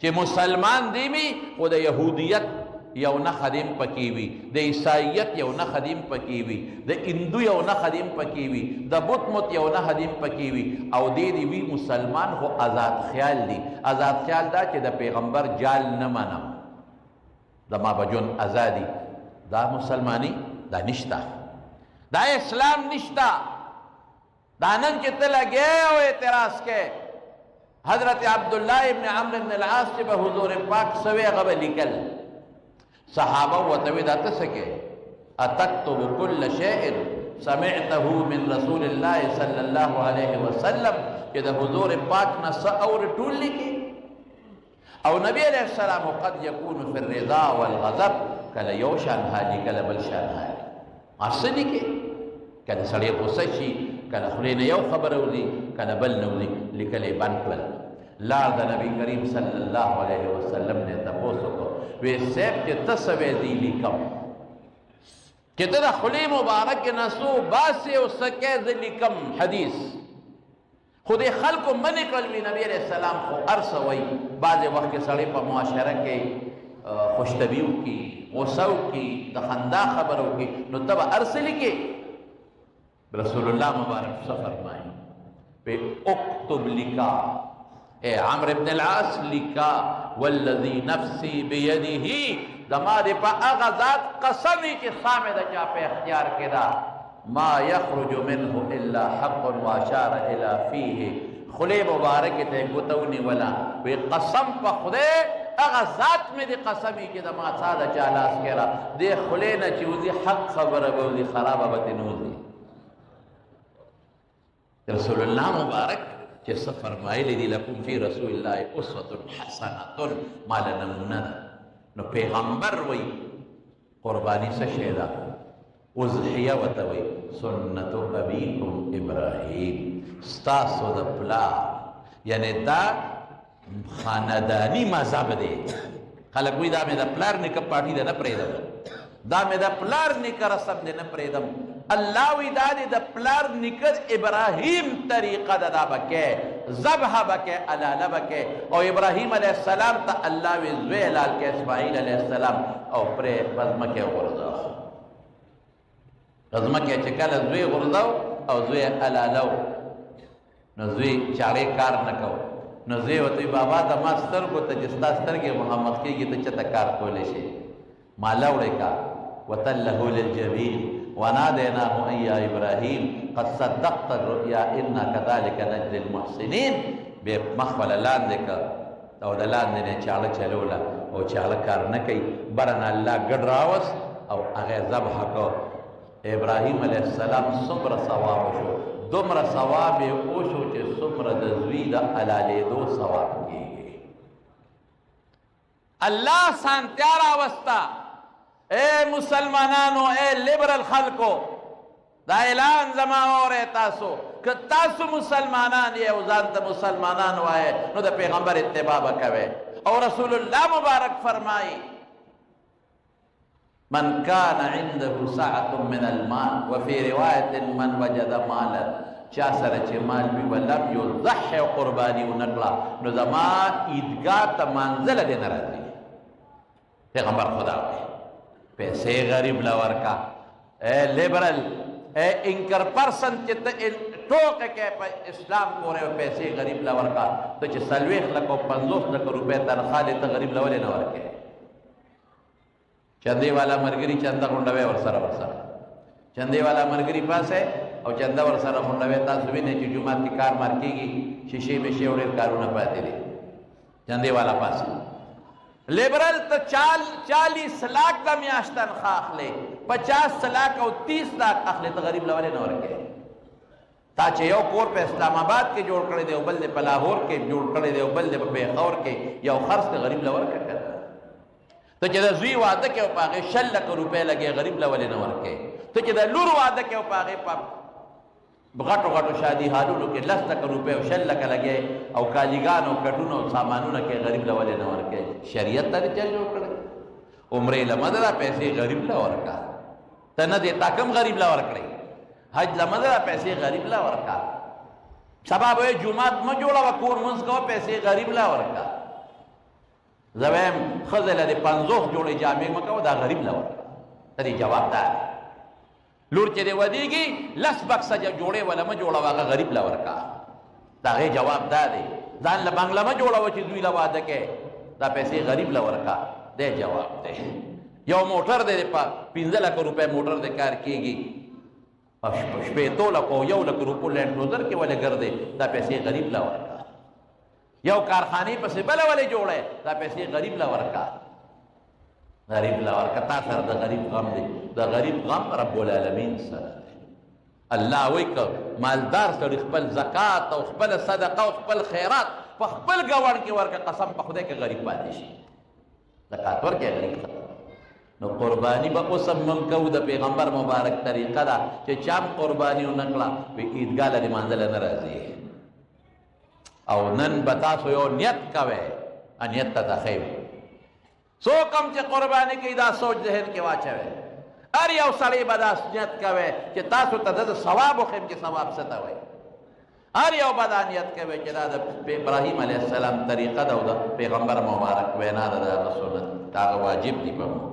چې مسلمان دی مي، خو د یهودیت یو نښه دې هم پکې وي، د عیسایت یو نښه دې هم پکې وي، د هندو یو نښه دې هم پکې وي، د بت مت یو نښه دې هم پکې وي. او دې دې وي مسلمان خو آزاد خیال دی. آزاد خیال دا چې د پیغمبر جال نه منم، زما به ژوند ازادي. دا مسلمانی دا نشته، دا اسلام نشته. دا نن چې ته لګې او اعتراض کې، حضرت عبدالله ابن عمرو ابن العاص چې به حضور پاک سوی هغه به لیکل. صحابه ورته وایي دا ته څه کوې؟ اتکتب کل شیء سمعته من رسول الله صلی الله علیه وسلم، چې د حضور پاک نه څه اورې ټول لیکي. او نبی علیه السلام قد یکون فی الرضا والغضب، کله یو شان حالي کله بل شان حالي، هر څه لیکي. کله سړی غوسه شي، کله خولې نه یو خبره وځي، کله بل نه وځي. لیکل یې بند کړل. لار د نبی کریم صلی الله علیه وسلم نه تپوس وکړو، وی صاحب چې ته څه وایې زه یې لیکم، چې ته د خولې مبارک نه څه باسې او څه کوې زه لیکم حدیث. خو دې خلکو منې کړل. وی نبی علیه السلام خو هر څه وایي. بعضې وخت کې سړی په معاشره کې خوشطبعي وکړي، غوسه وکړي، د خندا خبره وکړي، نو ته به هر څه لیکې. رسول الله مبارک څه فرمایي؟ پې اکتب لیکا، اے عمرو ابن العاص لیکا، والذی نفسی بیده، زما دې په هغه ذات قسم وي چې ساه مې د چا په اختیار کې ده، ما یخرج منه الا حق واشار الی فیه. خولې مبارکې ته یې ګوته ونیوله، وی قسم په خدای هغه ذات مې دې قسم وي چې زما ساه د چا لاس کې را، دې خولې نه چې وځي حق خبره به وځي، خرابه به ترې نه وځي. رسول الله مبارک چې څه فرمایلی دي، لکم فی رسول الله اسوة حسنة، ما له نمونه ده. نو پیغمبر وایي قرباني څه شی ده؟ اضحیه ورته وایي، سنت ابیکم ابراهیم، ستاسو د پلار، یعنې دا خانداني مذهب دی. خلک وایي دا مې د پلار نیکه پاټي ده نه پرېږدم، دا مې د پلار نیکه رسم دی نه پرېږدم. الله وایي دا دې د پلار نیکه ابراهیم طریقه ده، دا به کوې، ذبح به کوې، حلاله به کوې. او ابراهیم علیه السلام ته الله وایي زوی حلال کوې، اسماعیل علیه السلام، او پرې په ځمکه وغورځوه. په ځمکه چې کله زوی غورځو او زوی حلالو، نو زوی چاړې کار نه کوو، نو زوی ورته وایي بابا د ما سترګو ته چې ستا سترګې مخامخ کېږي ته چېرته کار کولی شې، ما لوړې کا. وتله للجبین ونادیناه ان یا ابراهیم قد صدقت الرؤیا انا کذلک نجزي المحسنین. بیا مخ وله لاندې که او د لاندې نه چاړه چلوله او چاړه کار نه کوي، بره نه الله ګډ راوست او هغه یې ذبح کړ. ابراهیم علیه السلام څومره ثواب وشو، دومره ثواب یې وشو چې څومره د زوی د حلالېدو ثواب کېږي. الله سانتیا راوسته. اے مسلمانانو، اے لیبرل خلکو، دا اعلان زما اورئ تاسو، که تاسو مسلمانان یې او ځان ته مسلمانان وایئ نو د پیغمبر اتباع به کوئ. او رسول الله مبارک فرمایي من كان عنده سعة من المال، وفي رواية من وجد مالا، چا سره چې مال وي ولم یضحي قرباني ونه کړه نو زما عیدګاه ته منزله دې نه راځي. پیغمبر خدا وایي پیسې غریب له ورکا. اے لیبرل، اے انکر پرسن چې ته ټوکه کوې په اسلام پورې، پیسې غریب له ورکا. ته چې 40 لکه او 50 لکه روپۍ تنخوا دې ته غریب له ولې نه ورکوې؟ چندې والا مرګري چنده غونډوي ورسره ورسره، چندې والا مرګري پاسه او چنده ورسره غونډوي. تاسو وینئ چې جومات کې کار مار کېږي، شیشې میشې او ډېر کارونه پاتې دي، چندې والا پاسه. لیبرل ته 40 لاک د میاشت تنخوا اخلې، 50 لاک او 30 لاک اخلې، ته غریب له ولې نه ورکوې؟ تا چې یو کور په اسلام آباد کې جوړ کړی دی او بل دی په لاهور کې جوړ کړی دی او بل دی په پېښور کې، یو خرڅ ته غریب له ورکړه که نه؟ ته چې د زوی واده کوې او په هغې 20 لکه روپۍ لګې، غریب له ولې نه ورکوې؟ ته چې د لور واده کوې او په هغې په غټو غټو شادي هالونو کې 10 لکه روپۍ او 20 لکه لګې او کالیګان او کټونه او سامانونه کې، غریب له ولې نه ورکوې؟ شریعت ته دې چا جوړ کړی؟ عمرې له مه ده پیسې غریب له ورکړه، ته نه دې تا کوم غریب له ورکړې؟ حج له مه ده پیسې غریب له ورکړه. سبا به یې جومات مه جوړوه، کور مونځ کوه، پیسې غریب له ورکړه. زه وایم ښځې له دې 50 جوړې جامې مه کوه، دا غریب له ورکړه. ته دې جواب دا دی. لور چې دې ودېږي 10 بکسه جوړې وله مه جوړوه، هغه غریب له ورکړه. د هغې جواب دا دی. ځان له بنګله مه جوړوه چې دوی له واده کوې، دا پیسې غریب له ورکړه. دی جواب دی. یو موټر دی په 5 لکه روپۍ موټر دی کار کېږي، په 60 لکو او 1 لک روپو لینډ کروزر کې ولې ګرځې، دا پیسې غریب له ورکړه. یو کارخانې پسې بله ولې جوړی، دا پیسې غریب له ورکړه. غریب له ورکړه. تا سره د غریب غم دی، د غریب غم رب العالمین سره دی. الله وایي که مالدار سړي خپل زکات او خپل صدقه او خپل خیرات په خپل ګاونډ کې ورکړه، قسم په خدای کې غریب پاتې شي. زکات ورکړي غریب ختم. نو قرباني به اوس هم موږ کوو، د پیغمبر مبارک طریقه ده چې چا هم قرباني ونه کړه وایي عیدګاه له دې منزله نه راځي. او نن به تاسو یو نیت کوئ، نیت ته ښه وي. څوک هم چې قرباني کوي دا سوچ ذهن کې واچوي. هر یو سړی به دا نیت کوي چې تاسو ته د ثواب وښیم چې ثواب څه ته وایي. هر یو به دا نیت کوي چې دا د ابراهیم علیه السلام طریقه ده او د پیغمبر مبارک وینا ده، د هغه سنت، د هغه واجب دي په موږ.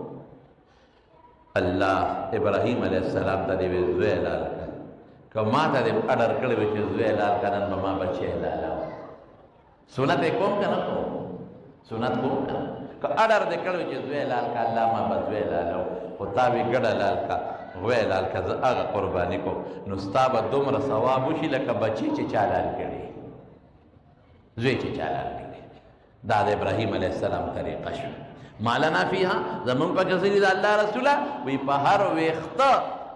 الله ابراهیم علیه السلام ته دې وی زوی حلال کړه، که ما ته دې اډر کړی وي چې زوی حلال کړه، نن به ما بچی حلالوه. سنت یې کوم که نه کوم؟ سنت کوم که نه؟ که اډر دې کړی وي چې زوی حلال کړه، الله ما به زوی حلالوه، خو تا وی ګډه حلال کړه، غوی حلال کړه، زه هغه قرباني کوم، نو ستا به دومره ثواب وشي لکه بچی چې چا حلال کړي، زوی چې چا حلال کړي. دا د ابراهیم علیه السلام طریقه شوه. مالنا فیها، زمونږ پکې څه دي د الله رسوله؟ وایي په هر ویښته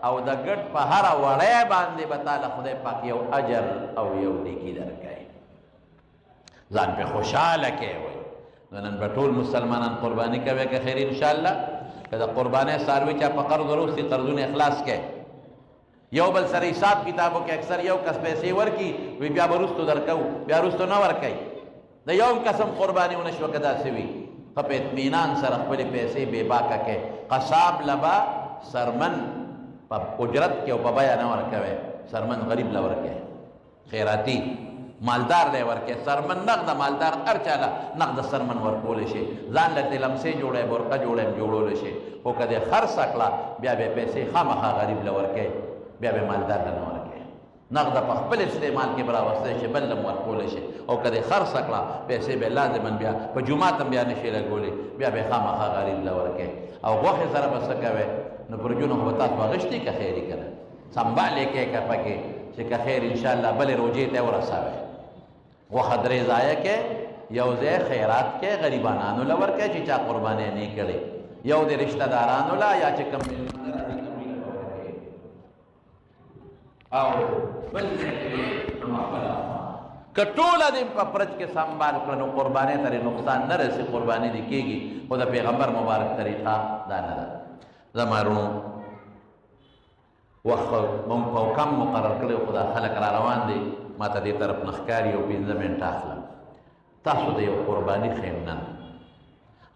او د ګډ په هره وړی باندې به تا له خدای پاک یو اجر او یو نیکي درکوي. ځان پې خوشحاله کوي. وایي نو نن به ټول مسلمانان قرباني کوي که خیر انشاءالله. که د قربانۍ څاروي چا په قرض وروستي، قرضونه یې خلاص کړئ. یو بل سره حساب کتابو کې اکثر یو کس پیسې ورکړي، وي بیا به وروستو درکوو، بیا وروستو نه ورکوي. د یو کس هم قرباني ونه شوه. که داسې وي، ښه په اطمینان سره خپلې پیسې بې باکه کړئ. قصاب له به څرمن په اجرت کې او په بیه نه ورکوي، څرمن غریب له ورکوي، خیراتي مالدار له ورکوي. څرمن نغده، مالدار هر چا له نغده څرمن ورکولی شي. ځان له ترې لمسې جوړوي، برقه جوړوي، هم جوړولی شي. خو که دې خرڅه کړه، بیا به پیسې خامخا غریب له ورکوي، بیا به مالدار له نه ورکوي. نغده په خپل استعمال کې به راوستی شي، بل هم ورکولی شي. او که دې خرڅه کړه، پیسې به لازما بیا په جومات هم بیا نه شي لګولی، بیا به خامخا غریب له ورکوي. او غوښې سره به څه کوې؟ نو برجونه خو به تاسو اخیستي که خیر یې که نه، سنبال یې کوې که پکې چې که خیر انشاءالله بلې روژې ته یې ورسوې. غوښه درې ځایه کې، یو ځای خیرات کې غریبانانو له ورکوې چې چا قربانۍ نه کړې، یو د رشته دارانو له یا چې کوم مېلمانه راځي او بل ځای کې خپله. که ټوله دې په پرچ کې سنبال کړه، نو قربانۍ ته دې نقصان نه رسي، قرباني دې کېږي. خو د پیغمبر مبارک طریقه دا نه ده. زما وروڼو، وخت مونږ په کم مقرر کړی، خو دا خلک را روان دي، ما ته دې طرف نه ښکاري. یو 5 منټه اخلم. تاسو د یو قرباني ښیم نن،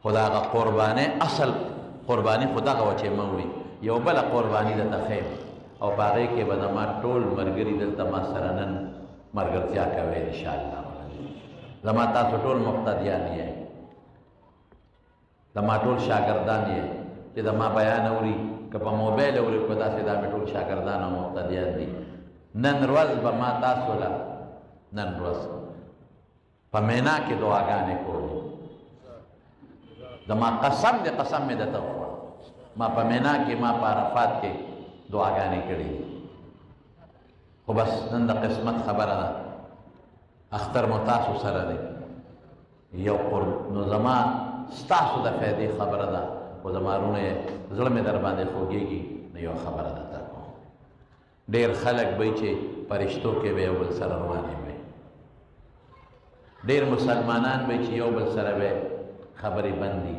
خو د هغه قربانۍ اصل قرباني خو دغه وه چې مونږ وي. یو بله قرباني درته ښیم، او په هغې کې به زما ټول ملګري دلته ما سره نن ملګرتیا کوي انشاءالله. زما تاسو ټول مقتدیان یې، زما ټول شاګردان یې چې زما بیان اوري، که په موبایل اوري، که داسې، دا مې ټول شاګردان او مقتدیان دي. نن ورځ به ما تاسو له نن ورځ په مینا کې دعاګانې کولې. زما قسم دی، قسم مې درته وخوړ، ما په مینا کې، ما په عرفات کې دعاګانې کړې دي. خو بس نن د قسمت خبره ده، اختر مو تاسو سره دی. یو قرب نو زما ستاسو د فایدې خبره ده، خو زما وروڼه یې زړه مې در باندې خوږېږي. نو یو خبره درته کوم، ډېر خلک به چې په رشتو کې به یو بل سره روانې وي، ډېر مسلمانان به چې یو بل سره به خبرې بندي،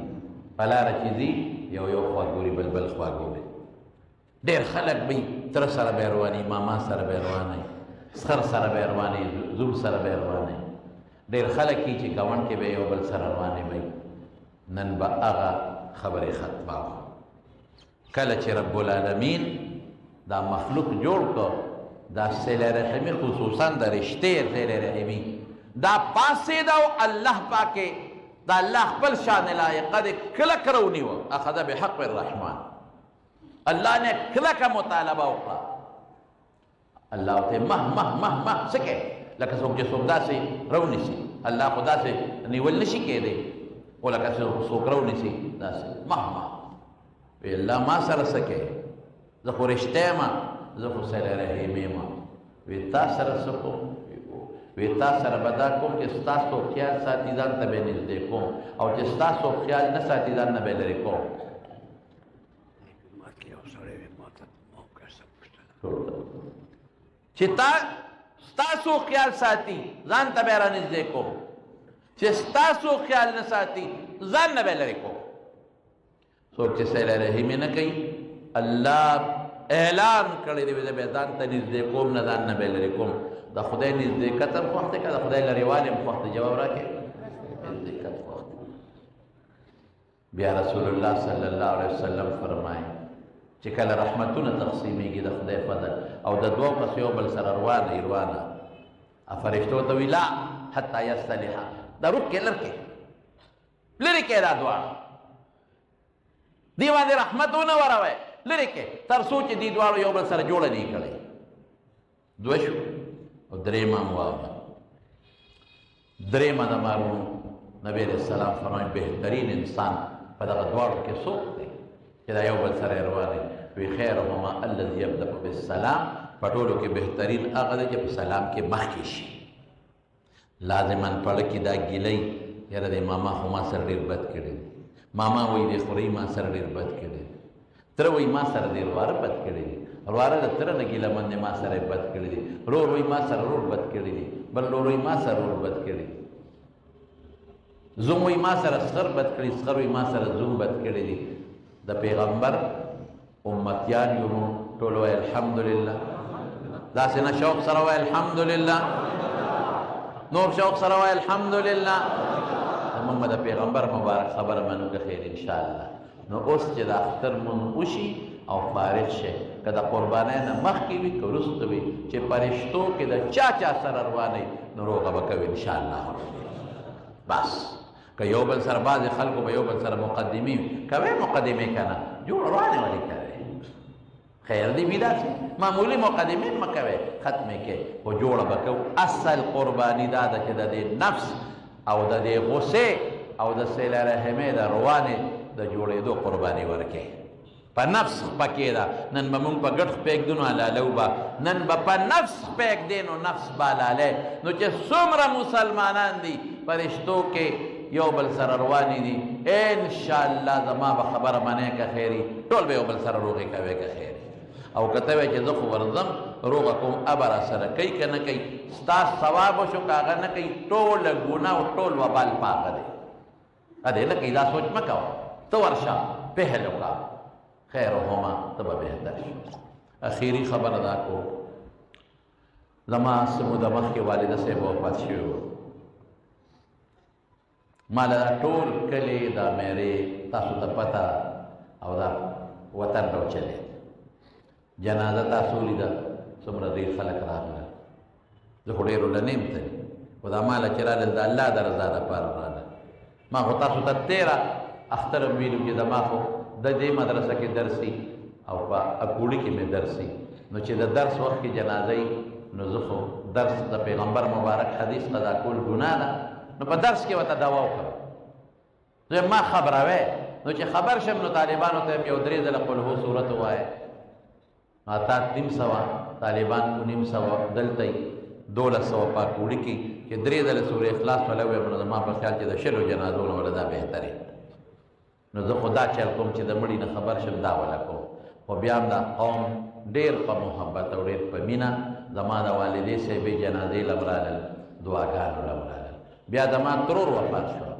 په لاره چې ځي یو یو خوا ګوري، بل بل خوا ګوري. ډېر خلک به تره سره به رواني، ماما سره به رواني، سخر سره به رواني، زوم سره به رواني. ډېر خلک یې چې ګاونډ کې به یو بل سره روانې وي. نن به هغه خبرې ختمه وه. کله چې رب العالمین دا مخلوق جوړ کړ، دا صله رحمي، خصوصا د رشتې صله رحمي، دا پاسېده او الله پاکې دا الله خپل شان لایقه دی کلک راونیوه. اخذ بحق الرحمن، الله نه کلکه مطالبه وکړه. الله ورته مه مه مه مه څه کوې، لکه څوک چې څوک داسې راونیسي، الله خو داسې نیول نه شي کېدی، خو لکه څوک راونیسي داسې مه مه. وی الله ما سره څه کوې، زه خو رښتیا یم، زه خو صله رحمي یم. وی تا سره څه کوم؟ وی تا سره به دا کوم چې ستا څوک خیال ساتي ځان ته به یې نږدې کوم، او چې ستا څوک خیال نه ساتي ځان نه به یې لرې کوم. چې تا ستا څوک خیال ساتي ځان ته به یې رانږدې کوم، چې ستا څوک خیال نه ساتي ځان نه به یې لرې کوم. څوک چې صله رحمي نه کوي، الله اعلان کړی دی زه به ځان ته نږدې کوم نه، ځان نه به یې لرې کوم. د خدای نږدېکت هم خوښ دی که د خدای لرېوالی هم خوښ دی؟ جواب راکړئ. نږدېکت خوښ دی. بیا رسول الله صلی الله علیه وسلم فرمایي چې کله رحمتونه تقسیمېږي د خدای فضل، او د دوو کسو یو بل سره روانه روانه، فرشتو ته وي لا حتی یصطلحا، دا رکې لرکې لرې کې دا دواړه، دې باندې رحمت ونه وروئ، لرې کې تر څو چې دې دواړو یو بل سره جوړه نه کړی. دوه شو او درېیمه هم واوره. درېیمه د مارونو نبی علیه السلام فرمایي بهترین انسان په دغه دواړو کې څوک دی چې دا یو بل سره روان دی؟ وی خیرهما الذي یبدأ بالسلام، په ټولو کې بهترین هغه دی چې په سلام کې مخکې شي. لازما پړه کې دا ګیلۍ، یاره د ماما خو ما سره ډېر بد کړی دی، ماما وایي د خورۍ ما سره ډېر بد کړی دی، تره وایي ما سره ډېر واره بد کړی دی، ورواره د تره نه ګیله من دی ما سره یې بد کړی دی، ورور وایي ما سره ورور بد کړی دی، بل ورور وایي ما سره ورور بد کړی دی، زوم وایي ما سره سخر بد کړی، سخر وایي ما سره زوم بد کړی دی. د پیغمبر امتیان یو مونږ ټول وایي الحمدلله. داسې نه شوق سره وایي الحمدلله، نور شوق سره وایي الحمدلله. مونږ به د پیغمبر مبارک خبره منو که خیر انشاءالله. نو اوس چې د اختر مونږ وشي او فارغ شي، که د قربانۍ نه مخکې وي که وروسته وي، چې فرشتو کې د چا چا سره روانه وي نو روغه به کوي انشاءالله. بس که یو بل سره بعضې خلکو به یو بل سره مقدمې وي، کوې مقدمې که نه جوړ روانې ولې کوې؟ خیر دی وي داسې معمولي مقدمې مه کوې، ختمې کې خو جوړه به کوو. اصل قرباني دا ده چې د دې نفس او د دې غصې او د صله رحمې د روانې د جوړېدو قرباني ورکې. په نفس خپه کېده، نن به مونږ په ګډ خپه ږدو نو حلالو به، نن به په نفس خپه ږدې نو نفس به حلالې. نو چې څومره مسلمانان دي فرشتو کې یو بل سره روانې دي، انشاءالله زما به خبره منې که خیري، ټول به یو بل سره روغې کوې که خیري. او که ته وایې چې زه خو ورځم روغه کوم، ابه را سره کوي که نه کوي، ستا ثواب وشو که هغه نه کوي، ټوله ګناه او ټول وبال په هغه دی. دې نه کوي دا سوچ مه کوه، ته ورشه پهل وکړه، خیرهما ته به بهتر شي. اخیري خبره دا کوم، زما څه موده مخکې والده صاحب وفات شوی و. ما له دا ټول کلی دا میرې تاسو ته پته او دا وطن راوچلې، جنازه تاسو ولیده څومره ډېر خلک راغلل. زه خو ډېرو له نه یم تللی، خو دا ما له چې رالل د الله د رضا دپاره رالل. ما خو تاسو ته تېره اختر هم ویلو چې زما خو د دې مدرسه کې درسي او په اکوړي کې مې درسي، نو چې د درس وخت کې جنازه وي نو زه خو درس د پیغمبر مبارک حدیث قضا کول ګناه ده، نو په درس کې ورته دوا وکړم. زه ما خبروې، نو چې خبر شم نو طالبانو ته یو درې ځله قل هو سورت ووایه، اته 500 طالبان 950 دلته 1200 په اکوړي کې چې درې ځله سورې اخلاص ولا ووایم، نو زما په خیال چې د 20 جنازو نه ولا دا بهتر دی. نو زه خو دا چل کوم چې د مړي نه خبر شم دا ولا کوم. خو بیا هم دا قوم ډېر په محبت او ډېر په مینه زما د والدې صاحبې جنازې له راغلل، دعاګانو له راغلل. بیا زما ترور وفات شو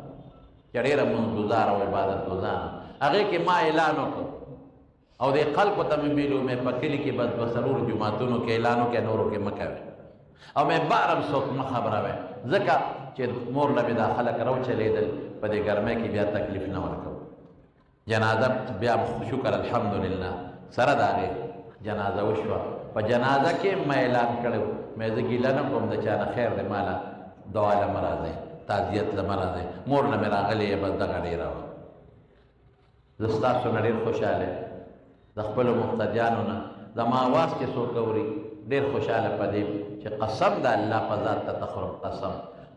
چې ډېره مونځ ګزار او عبادت ګزار، هغې کې ما اعلان وکړ او دې خلکو ته مې ویلو، مې په کلي کې بس په څلورو جوماتونو کې اعلان وکړی، نورو کې مه کوئ، او مې بار هم څوک مه خبروئ، ځکه چې مور له مې دا خلک راوچلېدل په دې ګرمۍ کې بیا تکلیف نه ورکوم. جنازه بیا شکر الحمدلله سره د هغې جنازه وشوه. په جنازه کې ما اعلان کړی و، مې زه ګیله نه کوم د چا نه، خیر دی ماله دعا له مه راځئ، تعزیت له مه راځئ، مور له مې راغلې یې بس دغه ډېره وه. زه ستاسو نه ډېر خوشحاله یم، د خپلو مقتدیانو نه زما اواز چې څوک اوري ډېر خوشحاله په دې چې قسم د الله په ذات ته تخرم قسم،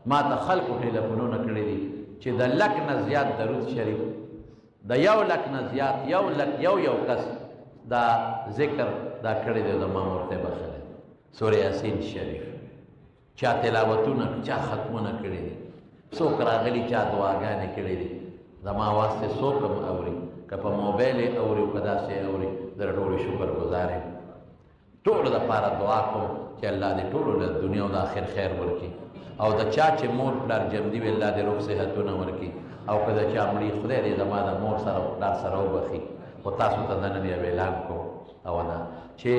ما ته خلکو ټیلیفونونه کړي دي چې د لک نه زیات درود شریف، د 1 لک نه زیات، 1 لک یو یو کس دا ذکر دا کړی دی، زما مور ته یې بخښلی. سورې یاسین شریف چا تلاوتونه چا ختمونه کړي دي، څوک راغلي چا دعاګانې کړي دي، زما اواز ته څوک هم اوري، که په موبایل یې اوري او که داسې یې اوري، زه د ټولو شکر ګزار یم. ټولو دپاره دعا کوم چې الله دې ټولو له دنیا او د آخر خیر ورکړي، او د چا چې مور پلار جمدي وي الله دې روغ صحتونه ورکړي، او که د چا مړي خدای دې زما د مور سره او پلار سره وبخښي. خو تاسو ته د نن یو اعلان کوم او دا چې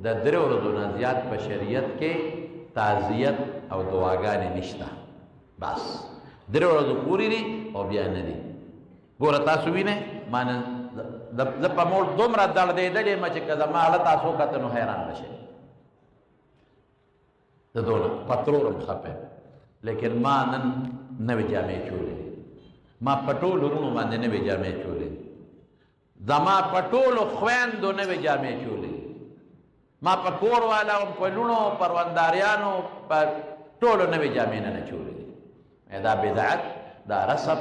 د 3 ورځو نه زیات په شریعت کې تعزیت او دعاګانې نشته، بس 3 ورځو پورې دي او بیا نه دي. ګوره تاسو وینئ ما نن زه په مور دومره دړدېدلی یم چې که زما هغه تاسو وکتل نو حیران به شئ، زه دونه په ترور هم خفه یم، لیکن ما نن نوې جامې چولې دي، ما په ټولو وروڼو باندې نوې جامې چولې دي، زما په ټولو خویندو نوې جامې چولې دي، ما په کور والا هم په لوڼو پرونداریانو په ټولو نوې جامې نه چولې دي. دا بدعت، دا رسم،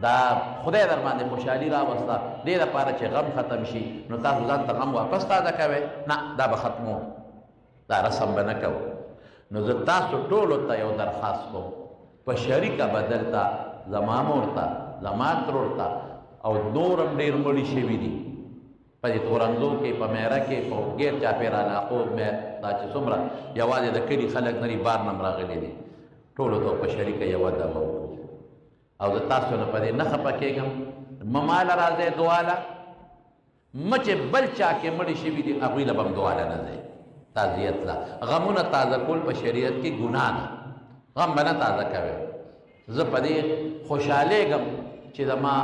دا خدای در باندې خوشحالي راوسته دې دپاره چې غم ختم شي. نو تاسو ځان ته غم واپس تازه کوئ نه، دا به ختمو، دا رسم به نه کوو. نو زه تاسو ټولو ته یو درخواست کوم، په شریکه به دلته زما مور ته، زما ترور ته او نور هم ډېر مړي شوي دي په دې تورنځو کې، په میره کې، په غیر چاپېره علاقو دا چې څومره یوازې د کلي خلک نه دي، بار نه هم راغلي دي، ټولو ته په شریکه یوه دعا وکړو. او زه تاسو نه په دې نه خفه کېږم، مه ماله راځئ دعا له، مه چې بل چا کې مړي شوي دي هغوی له به هم دعا له نه ځئ تعزیت له. غمونه تازه کول په شریعت کې ګناه ده، غم به نه تازه کوئ. زه په دې خوشحالېږم چې زما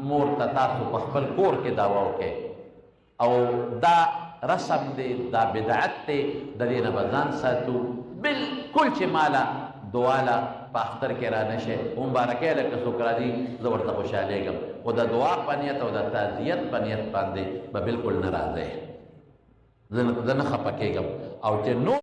مور ته تاسو په خپل کور کې دعوه وکړئ او دا رسم دی، دا بدعت دی، د دې نه به ځان ساتو بالکل. چې ماله دعا له په اختر کې را نه شي، مبارکۍ له که څوک راځي زه ورته خوشحالېږم، خو د دعا په نیت او د تعزیت په نیت باندې به بالکل نه راځئ. زه نه خفه کېږم او چې نور